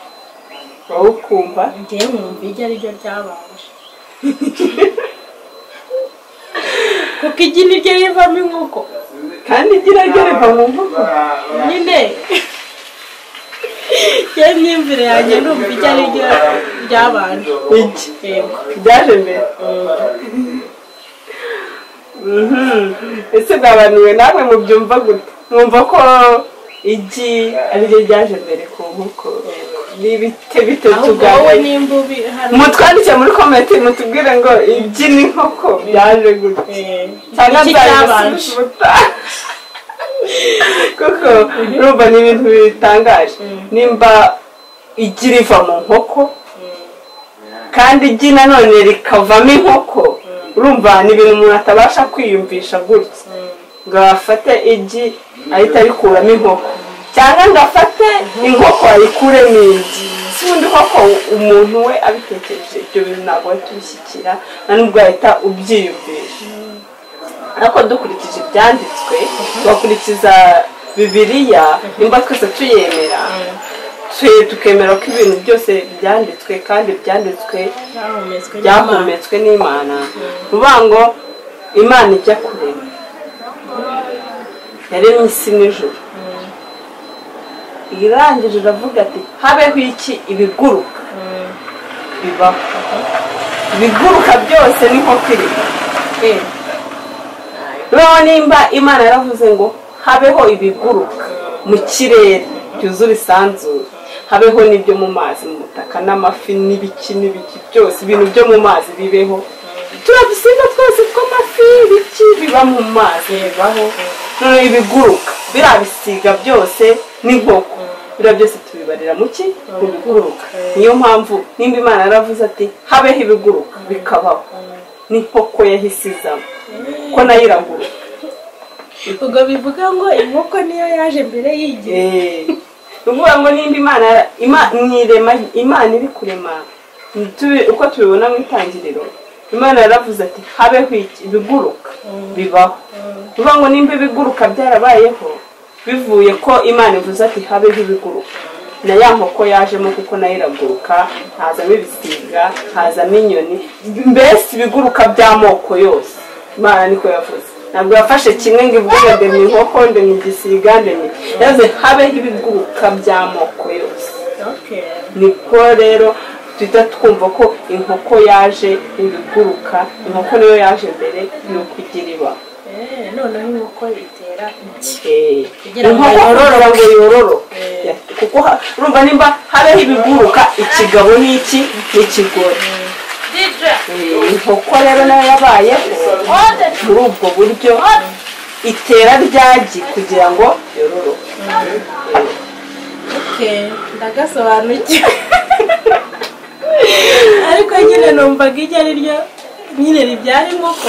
Wowe ukumva? Njyewe nkumva igi ari ryo ryabanje, kuko igi niryo rivamo inkoko. Kandi igi naryo riva mu nkoko nyine. Ye myumvire yanjye ndumva igi ari ryo ryabanje. Igi Yego. Byaje mbere. Ese bwabaniwe namwe mubyumva gute? Mwumva ko igi ari ryo ryaje mbere ku nkoko? Ni bite bite? Ahubwo wowe Tuganire. Nimba ubi hari Mutwandike muri comment, mutubwire ngo igi n'inkoko byaje gute, cyangwa iki cyabanje. Nzabisubiza ubutaha, kuko urumva ni ibintu bitangaje nimba igi riva mu nkoko kandi igi nanone rikavamo inkoko. Urumva ni ibintu umuntu atabasha kwiyumvisha gutya, ngo afate igi ahita arikuramo inkoko, cyangwa ngo afate inkoko ayikuremo igi. Si ubundi koko umuntu we abitekereje, ibyo bintu ntabwo wahita ubishyikira, nta nubwo wahita ubyiyumvisha. Ariko dukurikije ibyanditswe, tugakurikiza Bibiliya, nimba twese tuyemera, twe tukemera ko ibintu byose byanditswe kandi byanditswe Byahumetswe n'Imana. Byahumetswe n'Imana, ni ukuvuga ngo Imana ijya kurema, yaremye isi n'ijuru, irangije iravuga ati: "Habeho iki? Ibiguruka." Bibaho ibiguruka byose, n'inkoko irimo. Noneho nimba Imana yaravuze ngo habeho ibiguruka mu kirere byuzura isanzure, habeho n'ibyo mu mazi, mu butaka, n'amafi n'ibiki n'ibiki byose, ibintu byo mu mazi bibeho, turiya dusimba twose tw'amafi, ibiki biba mu mazi bibaho, noneho ibiguruka, biriya bisiga byose n'inkoko, biriya byose tubibarira mu ki? Mu biguruka. Niyo mpamvu nimba Imana yaravuze ati habeho ibiguruka, bikabaho, n'inkoko yahise izamo, ko nayo iraguruka. Ubwo bivuga ngo inkoko niyo yaje mbere y'igi? Ni ukuvuga ngo nimba Imana mwirema, Imana iri kurema, uko tubibona mu Itangiriro, Imana yaravuze ati habeho iki? Ibiguruka. Bibaho. Ni ukuvuga ngo nimba ibiguruka byarabayeho bivuye ko Imana ivuze ati habeho ibiguruka, na ya nkoko yajemo, kuko nayo iraguruka, hazamo ibisiga, hazamo inyoni, mbese ibiguruka by'amoko yose. Imana niko yavuze, ntabwo yafashe kimwe ngo ivuge ngo ndemye inkoko, ndemye igisiga, ndemye. Yavuze habeho ibiguruka by'amoko yose. Niko rero duhita twumva ko inkoko yaje ibiguruka, inkoko niyo yaje mbere y'uko igira iba. Noneho inkoko itera igi kugira ngo Inkoko yororoke. kugira ngo yororoke. Kuko urumva nimba habeho ibiguruka, ikigabo n'iki n'ikigore. Inkoko rero nayo yabayeho muri ubwo buryo, itera ryagi kugira ngo yororoke. Okay, ndagasobanukiwe, ariko nyine numvaga igi ari ryo nyine ribyara inkoko.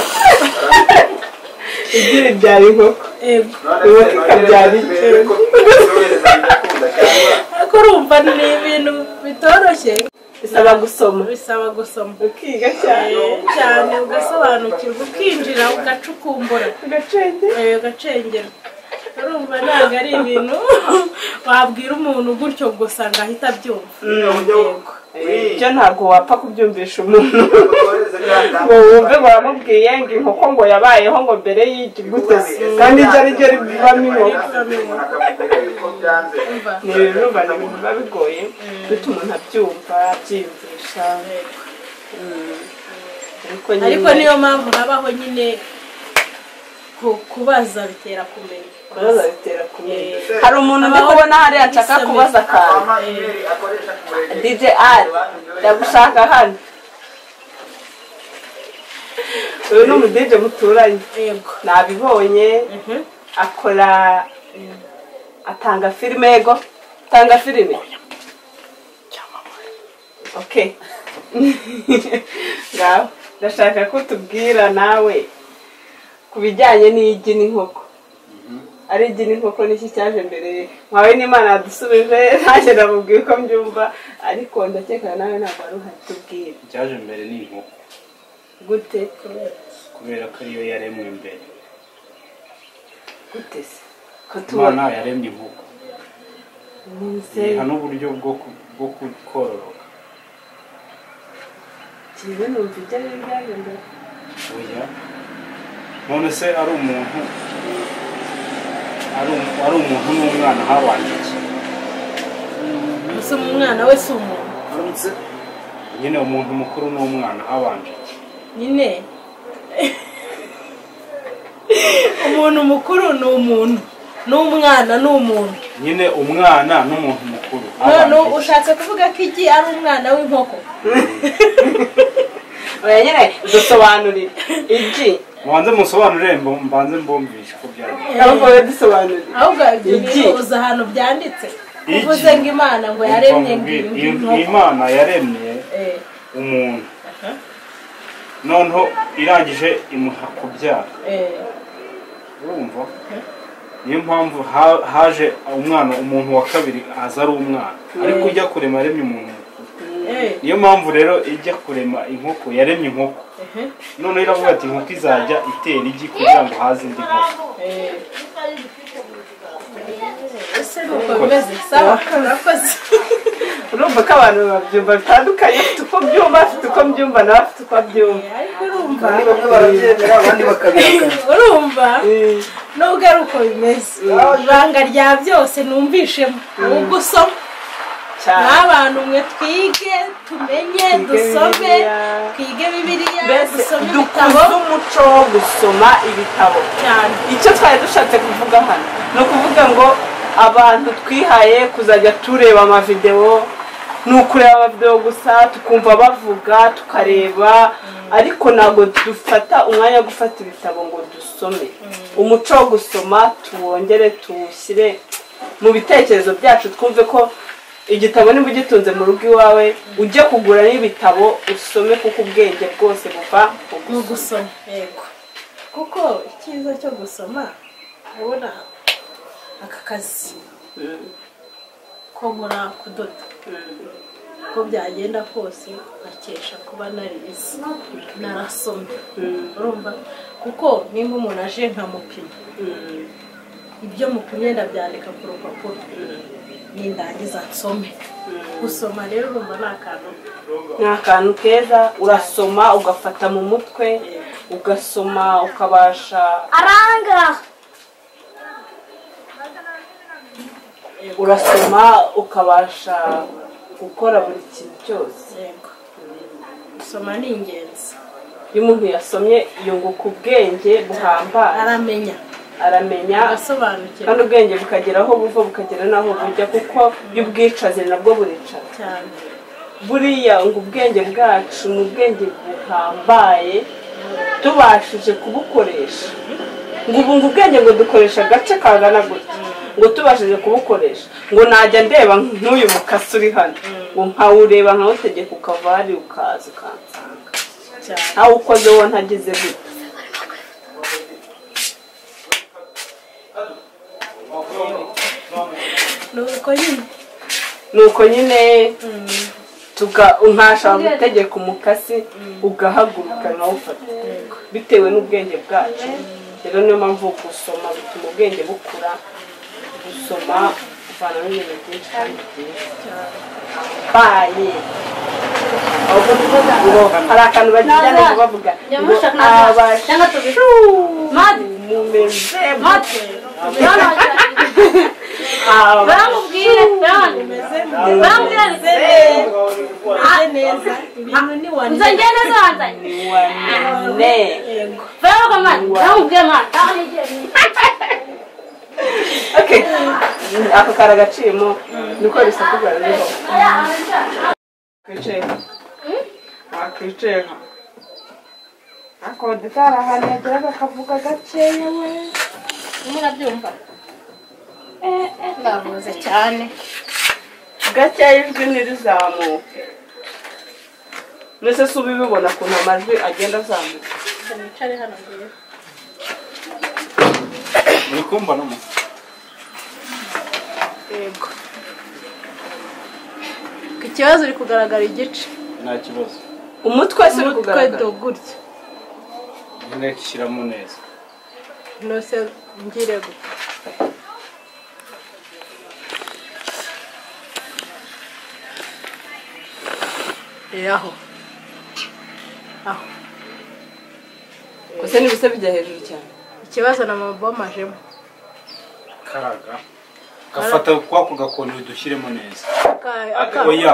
Igi ribyara inkoko. Yego. Inkoko ikabyara igi. Ariko urumva ni ibintu bitoroshye. Bisaba gusoma. Bisaba gusoma. Ukiga cyane. Cyane, ugasobanukirwa, ukinjira, ugacukumbura. Ugacengera. Ugacengera. Urumva ntabwo ari ibintu wabwira umuntu gutyo gusa ngo ahite abyumva. Yego. Ibyo ntabwo wapfa kubyumvisha umuntu ngo wumve ngo waramubwiye ngo inkoko ngo yabayeho ngo mbere y'igi. Gute se kandi ibyo ari byo bivamo inkoko? Umva. Ni ibintu, urumva ni ibintu biba bigoye bituma umuntu abyumva, abyiyumvisha. Ariko nyine Ariko niyo mpamvu habaho nyine kubaza bitera kumenya. Kubaza bitera kumenya. Eh. Hari umuntu ndi kubona hariya nshaka kubaza akantu. DJ R, ndagushaka hano. Uyu ni umu DJ muturanye. Nabibonye. Akora, atanga filime. Yego, atanga filime. Okay, ngaho ndashaka ko tubwira nawe ku bijyanye n'igi n'inkoko. Ari igi n'inkoko, n'iki cyaje mbere? Nkawe n'Imana yadusubije, nanjye namubwiye uko mbyumva, ariko ndakeka nawe ntabwo wari uhari. Tubwire. Icyaje mbere ni inkoko. Gute? Kubera ko ariyo yaremwe mbere. Gute se ko tubona Imana yaremye inkoko Nise iha n'uburyo bwo kororoka. Kimwe numva ibyo ari byo byaje mbere. Oya, none se ari umuntu Ari umuntu n'umwana habanje iki? Gusa umwana we si umuntu. Nyine umuntu mukuru n'umwana habanje iki? Nyine umuntu mukuru ni umuntu n'umwana ni umuntu. Nyine umwana n'umuntu mukuru. None ushatse kuvuga ko igi ari umwana w'inkoko? Oya nyine dusobanurire igi. Mubanze musobanurire mbanze mbumvishe ko byagenze. Ahubwo dusobanurire. Ahubwo igi uza ahantu byanditse. Uvuze ngo Imana ngo yaremye ngo Imana yaremye umuntu. Noneho irangije imuha kubyara. Urumva? Niyo mpamvu haje umwana umuntu wa kabiri aza ari umwana. Ariko ujya kurema yaremye umuntu. Niyo mpamvu rero ijya kurema inkoko yaremye inkoko. Noneho iravuga ati inkoko izajya itera igi kugira ngo haze indi nkoko. Ese nuko bimeze? Sawa, urakoze. Urumva ko abantu babyumva bitandukanye, afite uko byumva, afite uko mbyumva, nawe afite uko abyumva. Ariko urumva bamwe barabyemera abandi bakabihakana. Urumva nubwo ari uko bimeze, ibanga rya byose numvishemo ugusoma. N'abantu mwe twige, tumenye, dusome, twige Bibiliya, dusome ibitabo, dukuze umuco wo gusoma ibitabo cyane. Icyo twari dushatse kuvuga hano ni ukuvuga ngo abantu twihaye kuzajya tureba amavideo, ni ukureba amavideo gusa tukumva bavuga tukareba, ariko ntabwo dufata umwanya wo gufata ibitabo ngo dusome. Umuco wo gusoma tuwongere tuwushyire mu bitekerezo byacu, twumve ko igitabo niba ugitunze mu rugo iwawe ujye kugura n'ibitabo usome, kuko ubwenge bwose buva mu gusoma. Yego, kuko icyiza cyo gusoma ubona aka kazi ko nkora kudoda, ko byagenda kose akesha kuba narize narasomye. Urumva kuko nimba umuntu aje nkamupima ibyo mupimye ndabyandika ku rupapuro nindangiza nsome. Gusoma rero urumva ni akantu keza, urasoma ugafata mu mutwe, ugasoma ukabasha aranga, urasoma ukabasha gukora buri kintu cyose. Yego, gusoma ni ingenzi. Iyo umuntu yasomye yunguka ubwenge buhambaye, aramenya agasobanukirwa, kandi ubwenge bukagera aho buva bukagera n'aho bujya, kuko iyo ubwicaze nabwo buricara cyane. Buriya ngo ubwenge bwacu ni ubwenge buhambaye tubashije kubukoresha. Ngo ubu ngo ubwenge ngo dukoresha agace kangana gutya, ngo tubashije kubukoresha, ngo najya ndeba nk'uyu mukasi uri hano, ngo nkawureba nkawutegeka ukava hari ukaza ukansanga, ntawe ukoze wo ntagize gutya. Nuko nyine nkashaka gutegeka umukasi ugahaguruka nkawufata bitewe n'ubwenge bwacu. Rero niyo mpamvu gusoma bituma ubwenge bukura, gusoma uvanamo ibintu byinshi kandi byiza. Baye ngo hari akantu bagenda bavuga ngo abashu mumeze baramubwira baramubwira neza ibintu ni wane Okay, ako kari agaciyemo niko rusaku ruriho. Wakwicaye nka ako detara ahantu yageraga akavuga gakeya we. Murabyumva? Ndavuze cyane. Gakeya ijwi ntirizamuke. Mbese si ubibona ukuntu amajwi agenda azamuka. Nicare hano mbere. Muri kumbona mo? Yego. Ikibazo uri kugaragara igice. Nta kibazo. Umutwe se uri kugaragara. Umutwe gutya. Nyine kishyiramo neza. Nose ngire gutya. Aho. Aho. Gusa nibise bijya hejuru cyane. Ikibazo na mama bomajemo. Karaga gafata kwako gakoni udushyiremo neza. Oya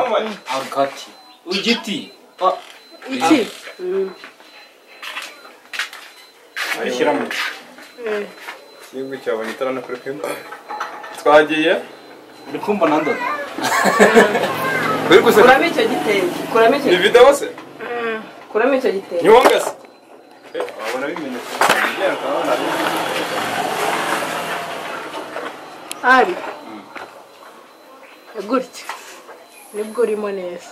agati. Igiti. Iki? Bishyiramo. Yego cyabonye itara no kuri kwimba. Twagiye uri kumbona ndoda. Uri guseka. Kuramo icyo gitenge. Kuramo icyo. Ni video se? Kuramo icyo gitenge. Ni wonga se? Wabona bimenye. Ari. Gutya. Nibwo urimo neza.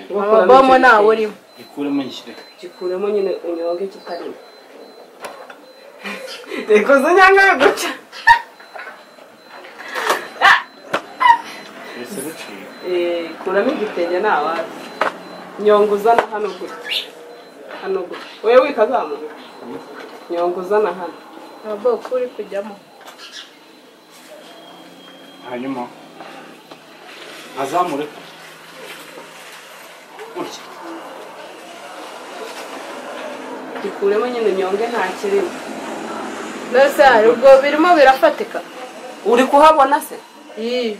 Amabomo nawe urimo. Ikuremo nyishyire. Gikuremo nyine unyonge kitarimo. Reko zonyanga guca. Kuramo igitenge nawazi. Nyonguzana hano gutya. Hano gutya. Wewe wikazamuka. Nyonguzana hano. Amaboko uri kujyamo. Hanyuma azamure gutya. Gikuremo nyine nyonge nta kirimo. Nose ubwo birimo birafatika. Uri kuhabona se?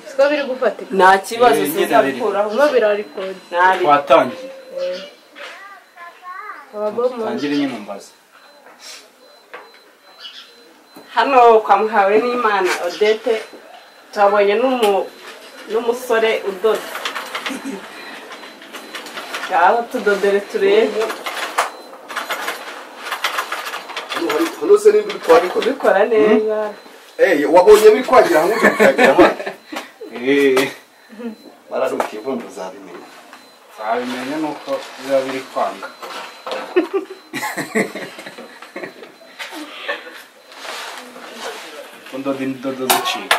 Siko biri gufatika. Nta kibazo sinzabikuraho. Birimo birarikodi. Twatangiye. Tangire nyine mbaze. Hano kwa Muhawe n'Imana Odette twabonye n'umusore udoda. Ngaho tudodere turebe. Hano se n'indi twabikora. Kubikora neza. Wabonye biri kwagira hamwe tukagira hamwe. Bararukiye vumva uzabimenya. Zabimenya nuko biba biri kwanga. Ndoda indodo zicika.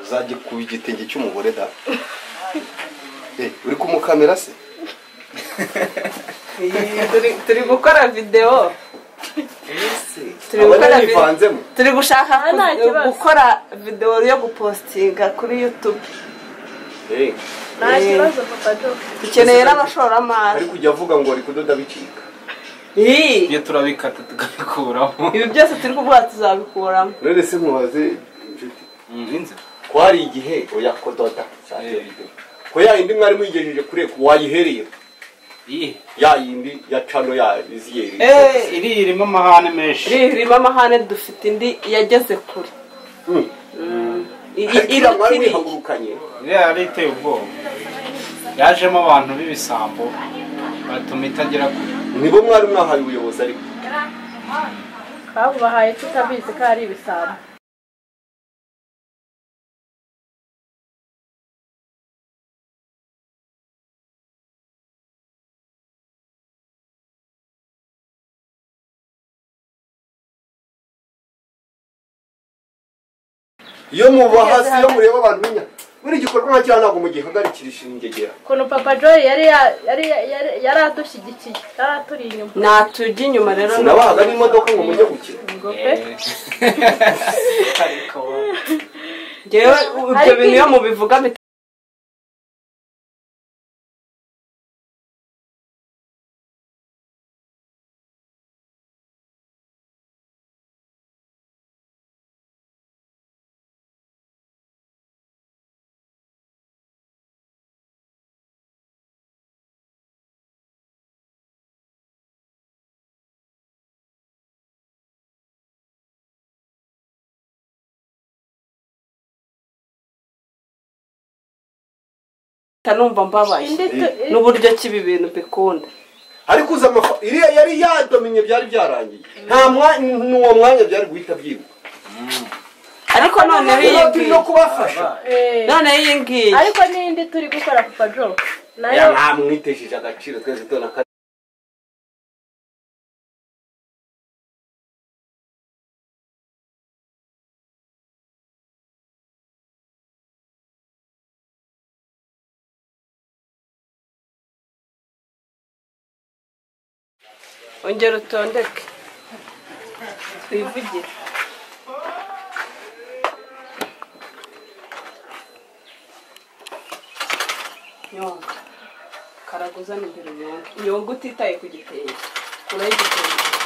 Uzajye kuba igitenge cy'umugore da. Uri kumukamera se? Turi gukora video. Turi gushaka gukora video yo gupostinga kuri YouTube. Nta kibazo papa Jo. Dukeneye n'abashoramari. Ari kujya avuga ngo ari kudoda bicika. Ibyo turabikata tukabikuramo. Ibi byose turi kuvuga tuzabikuramo. None se mubaze inshuti. Inze. Ko hari igihe oya kudoda. Ko ya indi mwari mwigejeje kure wayihereye. Ya yindi ya cano ya iziyeri. Iri irimo amahane menshi. Iri irimo amahane dufite indi yageze kure. Iri mwari mwihagurukanye. Iri yari iteye ubwoba. Yajemo abantu b'ibisambo batuma itagera kure. Nibo mwari mwahaye ubuyobozi ariko. Babubahaye tutabizi ko ari ibisambo. Iyo mubaha si yo mureba abantu binya. Muri igikorwa nka cyane ntabwo mugihagarikira ingegera. Kono Papa Joy yari yaradushyigikiye, yaraturi inyuma. Natujya inyuma rero. Sinabahaga n'imodoka ngo mujye gukina. Ngo pe. Ariko ngewe ibyo bintu iyo mubivuga numva mbabaye n'uburyo kibi bintu bikunda. Ariko uza iriya yari yadominye byari byarangiye. Nta n'uwo mwanya byari guhita byibuka. Ariko none iyi no kubafasha. None iyi ngiyi. Ariko n'indi turi gukora Papa Jo. Nayo namwitesheje agaciro twese tona. Ongera utondeke twivugire. Nyonga karaguzana imbere nyonga nyonga utitaye ku gitenge kuraho igitenge.